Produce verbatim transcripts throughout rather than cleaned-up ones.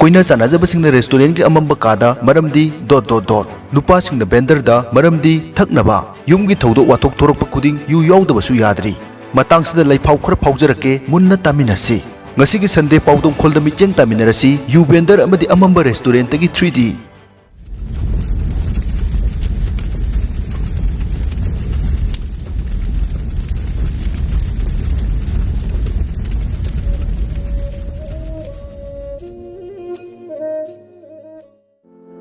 ꯀꯣꯏꯅ ꯆꯥꯟꯅꯖꯕꯁꯤꯡꯅ restaurantꯀꯤ ꯑꯃꯝꯕ ꯀꯥꯗ, ꯃꯔꯝꯗꯤ dot dot dot꯫ ꯅꯨꯄꯥꯁꯤꯡꯅ vendorꯗ, ꯃꯔꯝꯗꯤ ꯊꯛꯅꯕ꯫ ꯌꯨꯝꯒꯤ ꯊꯧꯗꯣꯛ ꯋꯥꯊꯣꯛ ꯊꯣꯔꯛꯄ ꯈꯨꯗꯤꯡ ꯌꯨ ꯌꯥꯎꯗꯕꯁꯨ ꯌꯥꯗ꯭ꯔꯤ꯫ ꯃꯇꯥꯡꯁꯤꯗ ꯂꯩꯐꯥꯎ ꯈꯔ ꯐꯥꯎꯖꯔꯛꯀꯦ, ꯃꯨꯟꯅ ꯇꯥꯃꯤꯟꯅꯁꯤ꯫ ꯉꯁꯤꯒꯤ Sunday ꯄꯥꯎꯗꯝꯈꯣꯜꯗ ꯃꯤꯠꯌꯦꯡ ꯇꯥꯃꯤꯟꯅꯔꯁꯤ, ꯌꯨ vendor ꯑꯃꯗꯤ ꯑꯃꯝꯕ restaurantꯇꯒꯤ three D꯫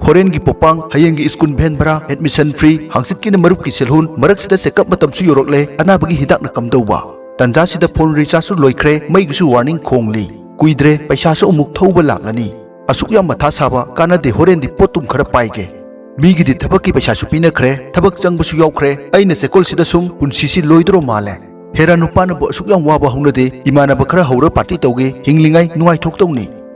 ꯍꯣꯔꯦꯟꯒꯤ ꯄꯣꯄꯥꯡ, ꯍꯌꯦꯡꯒꯤ ꯁ꯭ꯀꯨꯜ ꯚꯦꯟ ꯚꯔꯥ, admission free, ꯍꯪꯆꯤꯠꯀꯤꯅ ꯃꯔꯨꯞꯀꯤ ꯁꯦꯜꯍꯨꯟ, ꯃꯔꯛꯁꯤꯗ checkup ꯃꯇꯝꯁꯨ ꯌꯧꯔꯛꯂꯦ, ꯑꯅꯥꯕꯒꯤ ꯍꯤꯗꯥꯛꯅ ꯀꯝꯗꯧꯕ? ꯇꯟꯖꯥꯁꯤꯗ phone rechargeꯁꯨ ꯂꯣꯏꯈ꯭ꯔꯦ, ꯃꯩꯒꯤꯁꯨ warning ꯈꯣꯡꯂꯤ꯫ ꯀꯨꯏꯗ꯭ꯔꯦ, ꯄꯩꯁꯥꯁꯨ ꯑꯃꯨꯛ ꯊꯧꯕ ꯂꯥꯛꯂꯅꯤ꯫ ꯑꯁꯨꯛ ꯌꯥꯝ ꯃꯊꯥ ꯁꯥꯕ ꯀꯥꯟꯅꯗꯦ, ꯍꯣꯔꯦꯟꯗꯤ ꯄꯣꯠꯇꯨꯝ ꯈꯔ ꯄꯥꯏꯒꯦ꯫ ꯃꯤꯒꯤꯗꯤ ꯊꯕꯛꯀꯤ ꯄꯩꯁꯥꯁꯨ ꯄꯤꯅꯈ꯭ꯔꯦ, ꯊꯕꯛ ꯆꯪꯕꯁꯨ ꯌꯥꯎꯈ꯭ꯔꯦ, ꯑꯩꯅ ꯆꯦꯀꯣꯜꯁꯤꯗ ꯁꯨꯝ ꯄꯨꯟꯁꯤꯁꯤ ꯂꯣꯏꯗ꯭ꯔꯣ ꯃꯥꯜꯂꯦ꯫ ꯍꯦꯔꯥ, ꯅꯨꯄꯥꯅꯕꯨ ꯑꯁꯨꯛ ꯌꯥꯝ ꯋꯥꯕ ꯍꯧꯅꯗꯦ, ꯏꯃꯥꯟꯅꯕ ꯈꯔ ꯍꯧꯔ party ꯇꯧꯒꯦ, ꯍꯤꯡꯂꯤꯉꯩ ꯅꯨꯡꯉꯥꯏꯊꯣꯛꯇꯧꯅꯤ꯫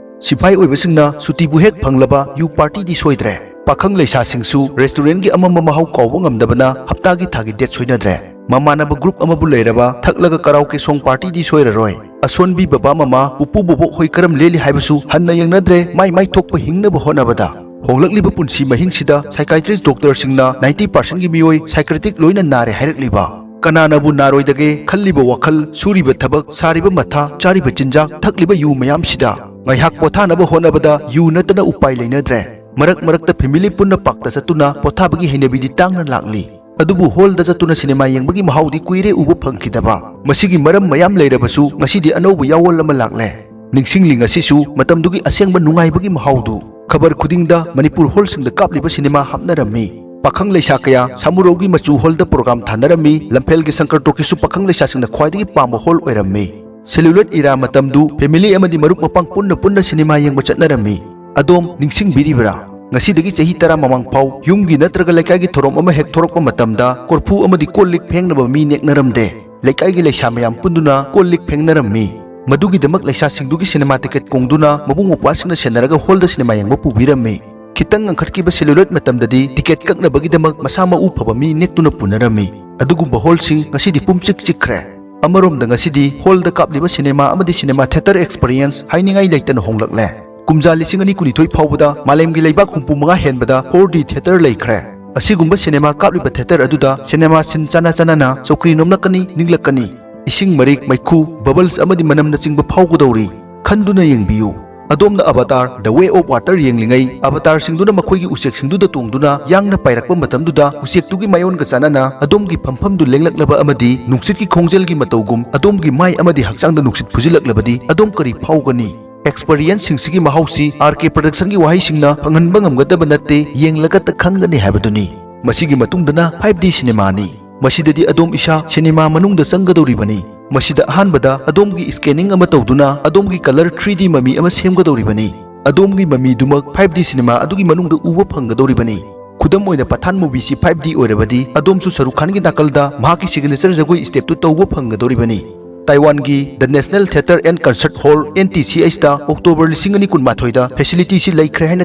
ꯁꯤꯐꯥꯏ ꯑꯣꯏꯕꯁꯤꯡꯅ ꯁꯨꯇꯤꯕꯨ ꯍꯦꯛ ꯐꯪꯂꯕ ꯌꯨ partyꯗꯤ ꯁꯣꯏꯗ꯭ꯔꯦ꯫ ꯄꯥꯈꯪ ꯂꯩꯁꯥꯁꯤꯡꯁꯨ restaurantꯒꯤ ꯑꯃꯝꯕ ꯃꯍꯥꯎ ꯀꯥꯎꯕ ꯉꯝꯗꯕꯅ ꯍꯞꯇꯥꯒꯤ ꯊꯥꯒꯤ date ꯁꯣꯏꯅꯗ꯭ꯔꯦ꯫ ꯃꯃꯥꯟꯅꯕ group ꯑꯃꯕꯨ ꯂꯩꯔꯕ ꯊꯛꯂꯒ karaoke song partyꯗꯤ ꯁꯣꯏꯔꯔꯣꯏ꯫ ꯑꯁꯣꯟꯕꯤ ꯕꯕꯥ ꯃꯃꯥ, ꯄꯨꯄꯨ ꯕꯣꯕꯣꯛ ꯍꯣꯏ ꯀꯔꯝ ꯂꯦꯜꯂꯤ ꯍꯥꯏꯕꯁꯨ ꯍꯟꯅ ꯌꯦꯡꯅꯗ꯭ꯔꯦ, ꯃꯥꯏ ꯃꯥꯏ ꯊꯣꯛꯄ ꯍꯤꯡꯅꯕ ꯍꯣꯠꯅꯕꯗ꯫ ꯍꯣꯡꯂꯛꯂꯤꯕ ꯄꯨꯟꯁꯤ ꯃꯍꯤꯡꯁꯤꯗ psychiatrist doctorꯁꯤꯡꯅ ninety percentꯒꯤ ꯃꯤꯑꯣꯏ psychiatric ꯂꯣꯏꯅ ꯅꯥꯔꯦ ꯍꯥꯏꯔꯛꯂꯤꯕ꯫ ꯀꯅꯥꯅꯕꯨ ꯅꯥꯔꯣꯏꯗꯒꯦ ꯈꯜꯂꯤꯕ ꯋꯥꯈꯜ, ꯁꯨꯔꯤꯕ ꯊꯕꯛ, ꯁꯥꯔꯤꯕ ꯃꯊꯥ, ꯆꯥꯔꯤꯕ ꯆꯤꯟꯖꯥꯛ, ꯊꯛꯂꯤꯕ ꯌꯨ ꯃꯌꯥꯝꯁꯤꯗ? ꯉꯥꯏꯍꯥꯛ ꯄꯣꯊꯥꯅꯕ ꯍꯣꯠꯅꯕꯗ ꯌꯨ ꯅꯠꯇꯅ ꯎꯄꯥꯏ ꯂꯩꯅꯗ꯭ꯔꯦ꯫ ꯃꯔꯛ ꯃꯔꯛꯇ family ꯄꯨꯟꯅ parkꯇ ꯆꯠꯇꯨꯅ ꯄꯣꯊꯥꯕꯒꯤ ꯍꯩꯅꯕꯤꯗꯤ ꯇꯥꯡꯅ ꯂꯥꯛꯂꯤ꯫ ꯑꯗꯨꯕꯨ hallꯗ ꯆꯠꯇꯨꯅ cinema ꯌꯦꯡꯕꯒꯤ ꯃꯍꯥꯎꯗꯤ ꯀꯨꯏꯔꯦ ꯎꯕ ꯐꯪꯈꯤꯗꯕ꯫ ꯃꯁꯤꯒꯤ ꯃꯔꯝ ꯃꯌꯥꯝ ꯂꯩꯔꯕꯁꯨ ꯉꯁꯤꯗꯤ ꯑꯅꯧꯕ ꯌꯥꯑꯣꯜ ꯑꯃ ꯂꯥꯛꯂꯦ꯫ ꯅꯤꯡꯁꯤꯡꯂꯤ ꯉꯁꯤꯁꯨ ꯃꯇꯝꯗꯨꯒꯤ ꯑꯁꯦꯡꯕ ꯅꯨꯡꯉꯥꯏꯕꯒꯤ ꯃꯍꯥꯎꯗꯨ꯫ ꯈꯕꯔ ꯈꯨꯗꯤꯡꯗ ꯃꯅꯤꯄꯨꯔ hallꯁꯤꯡꯗ ꯀꯥꯞꯂꯤꯕ cinema ꯍꯥꯞꯅꯔꯝꯃꯤ꯫ ꯄꯥꯈꯪ ꯂꯩꯁꯥ ꯀꯌꯥ ꯁꯥꯃꯨꯔꯧꯒꯤ ꯃꯆꯨ hallꯗ program ꯊꯥꯅꯔꯝꯃꯤ꯫ ꯂꯝꯐꯦꯜꯒꯤ ꯁꯪꯀꯔ talkiesꯁꯨ ꯄꯥꯈꯪ ꯂꯩꯁꯥꯁꯤꯡꯅ ꯈ꯭ꯋꯥꯏꯗꯒꯤ ꯄꯥꯝꯕ hall ꯑꯣꯏꯔꯝꯃꯤ꯫ Celluloid era ꯃꯇꯝꯗꯨ family ꯑꯃꯗꯤ ꯃꯔꯨꯞ ꯃꯄꯥꯡ ꯄꯨꯟꯅ ꯄꯨꯟꯅ cinema ꯌꯦꯡꯕ ꯆꯠꯅꯔꯝꯃꯤ꯫ ꯑꯗꯣꯝ ꯅꯤꯡꯁꯤꯡꯕꯤꯔꯤꯕ꯭ꯔꯥ? ꯉꯁꯤꯗꯒꯤ ꯆꯍꯤ ꯇꯔꯥ ꯃꯃꯥꯡ ꯐꯥꯎ ꯌꯨꯝꯒꯤ ꯅꯠꯇ꯭ꯔꯒ ꯂꯩꯀꯥꯏꯒꯤ ꯊꯧꯔꯝ ꯑꯃ ꯍꯦꯛ ꯊꯣꯔꯛꯄ ꯃꯇꯝꯗ ꯀꯣꯔꯐꯨ ꯑꯃꯗꯤ ꯀꯣꯜ ꯂꯤꯛ ꯐꯦꯡꯅꯕ ꯃꯤ ꯅꯦꯛꯅꯔꯝꯗꯦ꯫ ꯂꯩꯀꯥꯏꯒꯤ ꯂꯩꯁꯥ ꯃꯌꯥꯝ ꯄꯨꯟꯗꯨꯅ ꯀꯣꯜ ꯂꯤꯛ ꯐꯦꯡꯅꯔꯝꯃꯤ꯫ ꯃꯗꯨꯒꯤꯗꯃꯛ ꯂꯩꯁꯥꯁꯤꯡꯗꯨꯒꯤ cinema ticket ꯀꯣꯡꯗꯨꯅ ꯃꯕꯨꯡ ꯃꯧꯄ꯭ꯋꯥꯁꯤꯡꯅ ꯁꯦꯟꯅꯔꯒ hallꯗ cinema ꯌꯦꯡꯕ ꯄꯨꯕꯤꯔꯝꯃꯤ꯫ ꯈꯤꯇꯪ ꯉꯟꯈꯠꯈꯤꯕ celluloid ꯃꯇꯝꯗꯗꯤ ticket ꯀꯛꯅꯕꯒꯤꯗꯃꯛ ꯃꯁꯥ ꯃꯎ ꯐꯕ ꯃꯤ ꯅꯦꯛꯇꯨꯅ ꯄꯨꯅꯔꯝꯃꯤ꯫ ꯑꯗꯨꯒꯨꯝꯕ hallꯁꯤꯡ ꯉꯁꯤꯗꯤ ꯄꯨꯝꯆꯤꯛ ꯆꯤꯛꯈ꯭ꯔꯦ꯫ ꯑꯃꯔꯣꯝꯗ ꯉꯁꯤꯗꯤ hallꯗ ꯀꯥꯞꯂꯤꯕ cinema ꯑꯃꯗꯤ cinema theatre experience ꯍꯥꯏꯅꯤꯡꯉꯥꯏ ꯂꯩꯇꯅ ꯍꯣꯡꯂꯛꯂꯦ꯫ ꯀꯨꯝꯖꯥ ꯂꯤꯁꯤꯡ ꯑꯅꯤ ꯀꯨꯟꯅꯤꯊꯣꯏ ꯐꯥꯎꯕꯗ ꯃꯥꯂꯦꯝꯒꯤ ꯂꯩꯕꯥꯛ ꯍꯨꯝꯐꯨ ꯃꯉꯥ ꯍꯦꯟꯕꯗ ꯐꯣꯔ ꯗꯤ ꯊꯤꯌꯦꯇꯔ ꯂꯩꯈ꯭ꯔꯦ꯫ ꯑꯁꯤꯒꯨꯝꯕ ꯁꯤꯅꯦꯃꯥ ꯀꯥꯞꯂꯤꯕ ꯊꯤꯌꯦꯇꯔ ꯑꯗꯨꯗ ꯁꯤꯅꯦꯃꯥ ꯁꯤꯟ ꯆꯥꯅ ꯆꯥꯅꯅ ꯆꯧꯀ꯭ꯔꯤ ꯅꯣꯝꯂꯛꯀꯅꯤ, ꯅꯤꯛꯂꯛꯀꯅꯤ꯫ ꯏꯁꯤꯡ ꯃꯔꯤꯛ, ꯃꯩꯈꯨ, ꯕꯕꯜꯁ ꯑꯃꯗꯤ ꯃꯅꯝꯅꯆꯤꯡꯕ ꯐꯥꯎꯒꯗꯧꯔꯤ꯫ ꯈꯟꯗꯨꯅ ꯌꯦꯡꯕꯤꯌꯨ꯫ ꯑꯗꯣꯝꯅ Avatar, The Way of Water ꯌꯦꯡꯂꯤꯉꯩ, ꯑꯕꯇꯥꯔꯁꯤꯡꯗꯨꯅ ꯃꯈꯣꯏꯒꯤ ꯎꯆꯦꯛꯁꯤꯡꯗꯨꯗ ꯇꯣꯡꯗꯨꯅ ꯌꯥꯡꯅ ꯄꯥꯏꯔꯛꯄ ꯃꯇꯝꯗꯨꯗ, ꯎꯆꯦꯛꯇꯨꯒꯤ ꯃꯥꯌꯣꯟꯒ ꯆꯥꯟꯅꯅ ꯑꯗꯣꯝꯒꯤ ꯐꯝꯐꯝꯗꯨ ꯂꯦꯡꯂꯛꯂꯕ ꯑꯃꯗꯤ ꯅꯨꯡꯁꯤꯠꯀꯤ ꯈꯣꯡꯖꯦꯜꯒꯤ ꯃꯇꯧꯒꯨꯝ ꯑꯗꯣꯝꯒꯤ ꯃꯥꯏ ꯑꯃꯗꯤ ꯍꯛꯆꯥꯡꯗ ꯅꯨꯡꯁꯤꯠ ꯐꯨꯖꯤꯜꯂꯛꯂꯕꯗꯤ, ꯑꯗꯣꯝ ꯀꯔꯤ ꯐꯥꯎꯒꯅꯤ? ꯑꯦꯛꯁꯄꯔꯤꯌꯦꯟꯁꯁꯤꯡꯁꯤꯒꯤ ꯃꯍꯥꯎꯁꯤ ꯑꯥꯔ ꯀꯦ ꯄ꯭ꯔꯗꯛꯁꯟꯒꯤ ꯋꯥꯍꯩꯁꯤꯡꯅ ꯐꯪꯍꯟꯕ ꯉꯝꯒꯗꯕ ꯅꯠꯇꯦ, ꯌꯦꯡꯂꯒꯇ ꯈꯪꯒꯅꯤ ꯍꯥꯏꯕꯗꯨꯅꯤ꯫ ꯃꯁꯤꯒꯤ ꯃꯇꯨꯡꯗꯅ ꯐꯥꯏꯚ ꯗꯤ ꯁꯤꯅꯦꯃꯥꯅꯤ꯫ ꯃꯁꯤꯗꯗꯤ ꯑꯗꯣꯝ ꯏꯁꯥ ꯁꯤꯅꯦꯃꯥ ꯃꯅꯨꯡꯗ ꯆꯪꯒꯗꯧꯔꯤꯕꯅꯤ꯫ ꯃꯁꯤꯗ ꯑꯍꯥꯟꯕꯗ ꯑꯗꯣꯝꯒꯤ ꯁ꯭ꯀꯦꯅꯤꯡ ꯑꯃ ꯇꯧꯗꯨꯅ ꯑꯗꯣꯝꯒꯤ ꯀꯂꯔ ꯊ꯭ꯔꯤ ꯗꯤ ꯃꯃꯤ ꯑꯃ ꯁꯦꯝꯒꯗꯧꯔꯤꯕꯅꯤ꯫ ꯑꯗꯣꯝꯒꯤ ꯃꯃꯤꯗꯨꯃꯛ ꯐꯥꯏꯚ ꯗꯤ ꯁꯤꯅꯦꯃꯥ ꯑꯗꯨꯒꯤ ꯃꯅꯨꯡꯗ ꯎꯕ ꯐꯪꯒꯗꯧꯔꯤꯕꯅꯤ꯫ ꯈꯨꯗꯝ ꯑꯣꯏꯅ, ꯄꯊꯥꯟ ꯃꯨꯚꯤꯁꯤ ꯐꯥꯏꯚ ꯗꯤ ꯑꯣꯏꯔꯕꯗꯤ, ꯑꯗꯣꯝꯁꯨ ꯁꯔꯨꯛ ꯈꯥꯟꯒꯤ ꯅꯥꯀꯜꯗ ꯃꯍꯥꯛꯀꯤ ꯁꯤꯒꯅꯦꯆꯔ ꯖꯒꯣꯏ ꯁ꯭ꯇꯦꯞꯇꯨ ꯇꯧꯕ ꯐꯪꯒꯗꯧꯔꯤꯕꯅꯤ꯫ ꯇꯥꯏꯋꯥꯟꯒꯤ The National Theatre and Concert Hall, N T C H ꯇ ꯑꯣꯛꯇꯣꯕꯔ ꯂꯤꯁꯤꯡ ꯑꯅꯤ ꯀꯨꯟꯃꯥꯊꯣꯏꯗ ꯐꯦꯁꯤꯂꯤꯇꯤꯁꯤ ꯂꯩꯈ꯭ꯔꯦ ꯍꯥꯏꯅ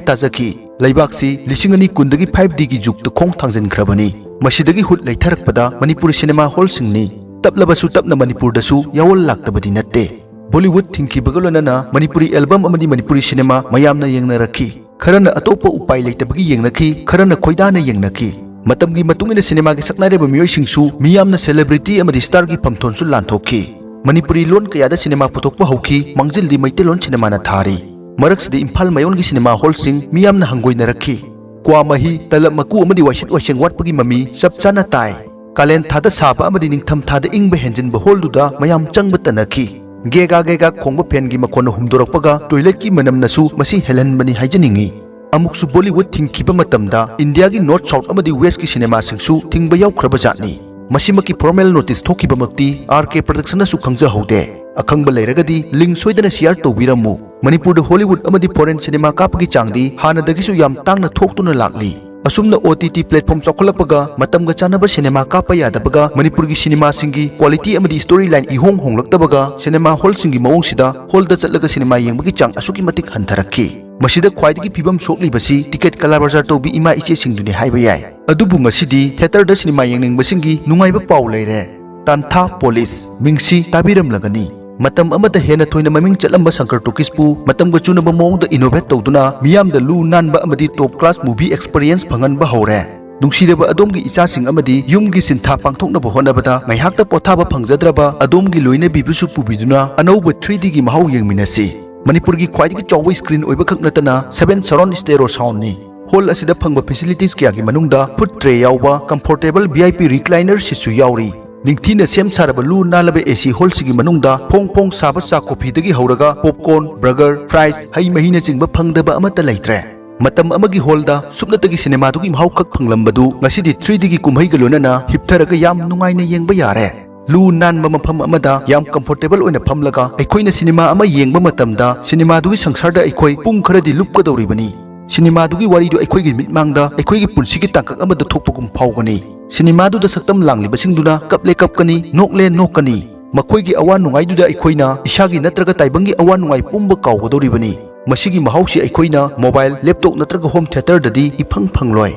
ꯇꯥꯖꯈꯤ꯫ ꯂꯩꯕꯥꯛꯁꯤ ꯂꯤꯁꯤꯡ ꯑꯅꯤ ꯀꯨꯟꯗꯒꯤ ꯐꯥꯏꯚ ꯗꯤꯒꯤ ꯖꯨꯒꯇ ꯈꯣꯡ ꯊꯥꯡꯖꯤꯟꯈ꯭ꯔꯕꯅꯤ꯫ ꯃꯁꯤꯗꯒꯤ ꯍꯨꯠ ꯂꯩꯊꯔꯛꯄꯗ ꯃꯅꯤꯄꯨꯔꯤ ꯁꯤꯅꯦꯃꯥ ꯍꯣꯜꯁꯤꯡꯅꯤ꯫ ꯇꯞꯂꯕꯁꯨ ꯇꯞꯅ ꯃꯅꯤꯄꯨꯔꯗꯁꯨ ꯌꯥꯑꯣꯜ ꯂꯥꯛꯇꯕꯗꯤ ꯅꯠꯇꯦ꯫ ꯕꯣꯂꯤꯋꯨꯗ ꯊꯤꯡꯈꯤꯕꯒ ꯂꯣꯏꯅꯅ ꯃꯅꯤꯄꯨꯔꯤ ꯑꯦꯜꯕꯝ ꯑꯃꯗꯤ ꯃꯅꯤꯄꯨꯔꯤ ꯁꯤꯅꯦꯃꯥ ꯃꯌꯥꯝꯅ ꯌꯦꯡꯅꯔꯛꯈꯤ꯫ ꯈꯔꯅ ꯑꯇꯣꯞꯄ ꯎꯄꯥꯏ ꯂꯩꯇꯕꯒꯤ ꯌꯦꯡꯅꯈꯤ, ꯈꯔꯅ ꯈꯣꯏꯗꯥꯅ ꯌꯦꯡꯅꯈꯤ꯫ ꯃꯇꯝꯒꯤ ꯃꯇꯨꯡ ꯏꯟꯅ ꯁꯤꯅꯦꯃꯥꯒꯤ ꯁꯛꯅꯥꯏꯔꯕ ꯃꯤꯑꯣꯏꯁꯤꯡꯁꯨ ꯃꯤꯌꯥꯝꯅ ꯁꯦꯂꯦꯕ꯭ꯔꯤꯇꯤ ꯑꯃꯗꯤ ꯁ꯭ꯇꯥꯔꯒꯤ ꯐꯝꯊꯣꯟꯁꯨ ꯂꯥꯟꯊꯣꯛꯈꯤ꯫ ꯃꯅꯤꯄꯨꯔꯤ ꯂꯣꯟ ꯀꯌꯥꯗ ꯁꯤꯅꯦꯃꯥ ꯄꯨꯊꯣꯛꯄ ꯍꯧꯈꯤ, ꯃꯥꯡꯖꯤꯜꯗꯤ ꯃꯩꯇꯩꯂꯣꯟ ꯁꯤꯅꯦꯃꯥꯅ ꯊꯥꯔꯤ꯫ ꯃꯔꯛꯁꯤꯗ ꯏꯝꯐꯥꯜ ꯃꯌꯣꯟꯒꯤ ꯁꯤꯅꯦꯃꯥ ꯍꯣꯜꯁꯤꯡ ꯃꯤꯌꯥꯝꯅ ꯍꯪꯒꯣꯏꯅꯔꯛꯈꯤ꯫ ꯀ꯭ꯋꯥ ꯃꯍꯤ, ꯇꯂꯕ ꯃꯀꯨ ꯑꯃꯗꯤ ꯋꯥꯏꯁꯤꯠ ꯋꯥꯏꯁꯦꯡ ꯋꯥꯠꯄꯒꯤ ꯃꯃꯤ ꯆꯞ ꯆꯥꯅ ꯇꯥꯏ꯫ ꯀꯥꯂꯦꯟ ꯊꯥꯗ ꯁꯥꯕ ꯑꯃꯗꯤ ꯅꯤꯡꯊꯝ ꯊꯥꯗ ꯏꯪꯕ ꯍꯦꯟꯖꯤꯟꯕ ꯍꯣꯜꯗꯨꯗ ꯃꯌꯥꯝ ꯆꯪꯕ ꯇꯟꯅꯈꯤ꯫ ꯒꯦꯒꯥ ꯒꯦꯒꯥ ꯈꯣꯡꯕ ꯐꯦꯟꯒꯤ ꯃꯈꯣꯟꯅ ꯍꯨꯝꯗꯣꯔꯛꯄꯒ ꯇꯣꯏꯂꯦꯠꯀꯤ ꯃꯅꯝꯅꯁꯨ ꯃꯁꯤ ꯍꯦꯜꯍꯟꯕꯅꯤ ꯍꯥꯏꯖꯅꯤꯡꯏ꯫ ꯑꯃꯨꯛꯁꯨ ꯕꯣꯂꯤꯋꯨꯗ ꯊꯤꯡꯈꯤꯕ ꯃꯇꯝꯗ ꯏꯟꯗꯤꯌꯥꯒꯤ ꯅꯣꯔꯠ, ꯁꯥꯎꯠ ꯑꯃꯗꯤ ꯋꯦꯁꯀꯤ ꯁꯤꯅꯦꯃꯥꯁꯤꯡꯁꯨ ꯊꯤꯡꯕ ꯌꯥꯎꯈ꯭ꯔꯕ ꯖꯥꯠꯅꯤ꯫ ꯃꯁꯤꯃꯛꯀꯤ ꯐꯣꯔꯃꯦꯜ ꯅꯣꯇꯤꯁ ꯊꯣꯛꯈꯤꯕꯃꯛꯇꯤ ꯑꯥꯔ ꯀꯦ ꯄ꯭ꯔꯗꯛꯁꯟꯅꯁꯨ ꯈꯪꯖꯍꯧꯗꯦ꯫ ꯑꯈꯪꯕ ꯂꯩꯔꯒꯗꯤ ꯂꯤꯡ ꯁꯣꯏꯗꯅ ꯁꯤꯌꯥꯔ ꯇꯧꯕꯤꯔꯝꯃꯨ꯫ ꯃꯅꯤꯄꯨꯔꯗ ꯍꯣꯂꯤꯋꯨꯗ ꯑꯃꯗꯤ ꯐꯣꯔꯦꯟ ꯁꯤꯅꯦꯃꯥ ꯀꯥꯞꯄꯒꯤ ꯆꯥꯡꯗꯤ ꯍꯥꯟꯅꯗꯒꯤꯁꯨ ꯌꯥꯝ ꯇꯥꯡꯅ ꯊꯣꯛꯇꯨꯅ ꯂꯥꯛꯂꯤ꯫ ꯑꯁꯨꯝꯅ ꯑꯣ ꯇꯤ ꯇꯤ ꯄ꯭ꯂꯦꯠꯐꯣꯔꯝ ꯆꯥꯎꯈꯠꯂꯛꯄꯒ ꯃꯇꯝꯒ ꯆꯥꯟꯅꯕ ꯁꯤꯅꯦꯃꯥ ꯀꯥꯞꯄ ꯌꯥꯗꯕꯒ ꯃꯅꯤꯄꯨꯔꯒꯤ ꯁꯤꯅꯦꯃꯥꯁꯤꯡꯒꯤ ꯀ꯭ꯋꯥꯂꯤꯇꯤ ꯑꯃꯗꯤ ꯁ꯭ꯇꯣꯔꯤ ꯂꯥꯏꯟ ꯏꯍꯣꯡ ꯍꯣꯡꯂꯛꯇꯕꯒ ꯁꯤꯅꯦꯃꯥ ꯍꯣꯜꯁꯤꯡꯒꯤ ꯃꯑꯣꯡꯁꯤꯗ ꯍꯣꯜꯗ ꯆꯠꯂꯒ ꯁꯤꯅꯦꯃꯥ ꯌꯦꯡꯕꯒꯤ ꯆꯥꯡ ꯑꯁꯨꯛꯀꯤ ꯃꯇꯤꯛ ꯍꯟꯊꯔꯛꯈꯤ꯫ ꯃꯁꯤꯗ ꯈ꯭ꯋꯥꯏꯗꯒꯤ ꯐꯤꯕꯝ ꯁꯣꯛꯂꯤꯕꯁꯤ ꯇꯤꯀꯦꯠ ꯀꯂꯥ ꯕꯖꯥꯔ ꯇꯧꯕꯤ ꯏꯃꯥ ꯏꯆꯦꯁꯤꯡꯗꯨꯅꯤ ꯍꯥꯏꯕ ꯌꯥꯏ꯫ ꯑꯗꯨꯕꯨ ꯉꯁꯤꯗꯤ ꯊꯤꯌꯦꯇꯔꯗ ꯁꯤꯅꯦꯃꯥ ꯌꯦꯡꯅꯤꯡꯕꯁꯤꯡꯒꯤ ꯅꯨꯡꯉꯥꯏꯕ ꯄꯥꯎ ꯂꯩꯔꯦ꯫ ꯇꯥꯟꯊꯥ ꯄꯣꯂꯤꯁ, ꯃꯤꯡꯁꯤ ꯇꯥꯕꯤꯔꯝꯂꯒꯅꯤ꯫ ꯃꯇꯝ ꯑꯃꯗ ꯍꯦꯟꯅ ꯊꯣꯏꯅ ꯃꯃꯤꯡ ꯆꯠꯂꯝꯕ ꯁꯪꯀꯔ ꯇꯣꯀꯤꯁꯄꯨ ꯃꯇꯝꯒ ꯆꯨꯅꯕ ꯃꯑꯣꯡꯗ innovate ꯇꯧꯗꯨꯅ ꯃꯤꯌꯥꯝꯗ ꯂꯨ ꯅꯥꯟꯕ ꯑꯃꯗꯤ top class movie experience ꯐꯪꯍꯟꯕ ꯍꯧꯔꯦ꯫ ꯅꯨꯡꯁꯤꯔꯕ ꯑꯗꯣꯝꯒꯤ ꯏꯆꯥꯁꯤꯡ ꯑꯃꯗꯤ ꯌꯨꯝꯒꯤ ꯁꯤꯟꯊꯥ ꯄꯥꯡꯊꯣꯛꯅꯕ ꯍꯣꯠꯅꯕꯗ ꯉꯥꯏꯍꯥꯛꯇ ꯄꯣꯊꯥꯕ ꯐꯪꯖꯗ꯭ꯔꯕ ꯑꯗꯣꯝꯒꯤ ꯂꯣꯏꯅꯕꯤꯕꯨꯁꯨ ꯄꯨꯕꯤꯗꯨꯅ ꯑꯅꯧꯕ three D ꯒꯤ ꯃꯍꯥꯎ ꯌꯦꯡꯃꯤꯟꯅꯁꯤ꯫ ꯃꯅꯤꯄꯨꯔꯒꯤ ꯈ꯭ꯋꯥꯏꯗꯒꯤ ꯆꯥꯎꯕ screen ꯑꯣꯏꯕ ꯈꯛ ꯅꯠꯇꯅ seven surround stereo sound ꯅꯤ꯫ Hall ꯑꯁꯤꯗ ꯐꯪꯕ facilities ꯀꯌꯥꯒꯤ ꯃꯅꯨꯡꯗ foot tray ꯌꯥꯎꯕ comfortable V I P recliner seat ꯁꯨ ꯌꯥꯎꯔꯤ꯫ ꯅꯤꯡꯊꯤꯅ ꯁꯦꯝ ꯁꯥꯔꯕ ꯂꯨ ꯅꯥꯜꯂꯕ A C hall ꯁꯤꯒꯤ ꯃꯅꯨꯡꯗ ꯐꯣꯡ ꯐꯣꯡ ꯁꯥꯕ ꯆꯥ ꯀꯣꯐꯤꯗꯒꯤ ꯍꯧꯔꯒ popcorn, burger, fries, ꯍꯩ ꯃꯍꯤꯅꯆꯤꯡꯕ ꯐꯪꯗꯕ ꯑꯃꯠꯇ ꯂꯩꯇ꯭ꯔꯦ꯫ ꯃꯇꯝ ꯑꯃꯒꯤ hall ꯗ ꯁꯨꯞꯅꯇꯒꯤ ꯁꯤꯅꯦꯃꯥꯗꯨꯒꯤ ꯃꯍꯥꯎ ꯈꯛ ꯐꯪꯂꯝꯕꯗꯨ ꯉꯁꯤꯗꯤ three D ꯒꯤ ꯀꯨꯝꯍꯩꯒ ꯂꯣꯏꯅꯅ ꯍꯤꯞꯊꯔꯒ ꯌꯥꯝ ꯅꯨꯡꯉꯥꯏꯅ ꯌꯦꯡꯕ ꯌꯥꯔꯦ꯫ ꯂꯨ ꯅꯥꯟꯕ ꯃꯐꯝ ꯑꯃꯗ ꯌꯥꯝ comfortable ꯑꯣꯏꯅ ꯐꯝꯂꯒ ꯑꯩꯈꯣꯏꯅ ꯁꯤꯅꯦꯃꯥ ꯑꯃ ꯌꯦꯡꯕ ꯃꯇꯝꯗ ꯁꯤꯅꯦꯃꯥꯗꯨꯒꯤ ꯁꯪꯁꯥꯔꯗ ꯑꯩꯈꯣꯏ ꯄꯨꯡ ꯈꯔꯗꯤ ꯂꯨꯞꯀꯗꯧꯔꯤꯕꯅꯤ꯫ ꯁꯤꯅꯦꯃꯥꯗꯨꯒꯤ ꯋꯥꯔꯤꯗꯨ ꯑꯩꯈꯣꯏꯒꯤ ꯃꯤꯠꯃꯥꯡꯗ ꯑꯩꯈꯣꯏꯒꯤ ꯄꯨꯟꯁꯤꯒꯤ ꯇꯥꯡꯀꯛ ꯑꯃꯗ ꯊꯣꯛꯄꯒꯨꯝ ꯐꯥꯎꯒꯅꯤ꯫ ꯁꯤꯅꯦꯃꯥꯗꯨꯗ ꯁꯛꯇꯝ ꯂꯥꯡꯂꯤꯕꯁꯤꯡꯗꯨꯅ ꯀꯞꯂꯦ ꯀꯞꯀꯅꯤ, ꯅꯣꯛꯂꯦ ꯅꯣꯛꯀꯅꯤ꯫ ꯃꯈꯣꯏꯒꯤ ꯑꯋꯥ ꯅꯨꯡꯉꯥꯏꯗꯨꯗ ꯑꯩꯈꯣꯏꯅ ꯏꯁꯥꯒꯤ ꯅꯠꯇ꯭ꯔꯒ ꯇꯥꯏꯕꯪꯒꯤ ꯑꯋꯥ ꯅꯨꯡꯉꯥꯏ ꯄꯨꯝꯕ ꯀꯥꯎꯒꯗꯧꯔꯤꯕꯅꯤ꯫ ꯃꯁꯤꯒꯤ ꯃꯍꯥꯎꯁꯤ ꯑꯩꯈꯣꯏꯅ mobile, laptop ꯅꯠꯇ꯭ꯔꯒ home theatre ꯗꯗꯤ ꯏꯐꯪ ꯐꯪꯂꯣꯏ꯫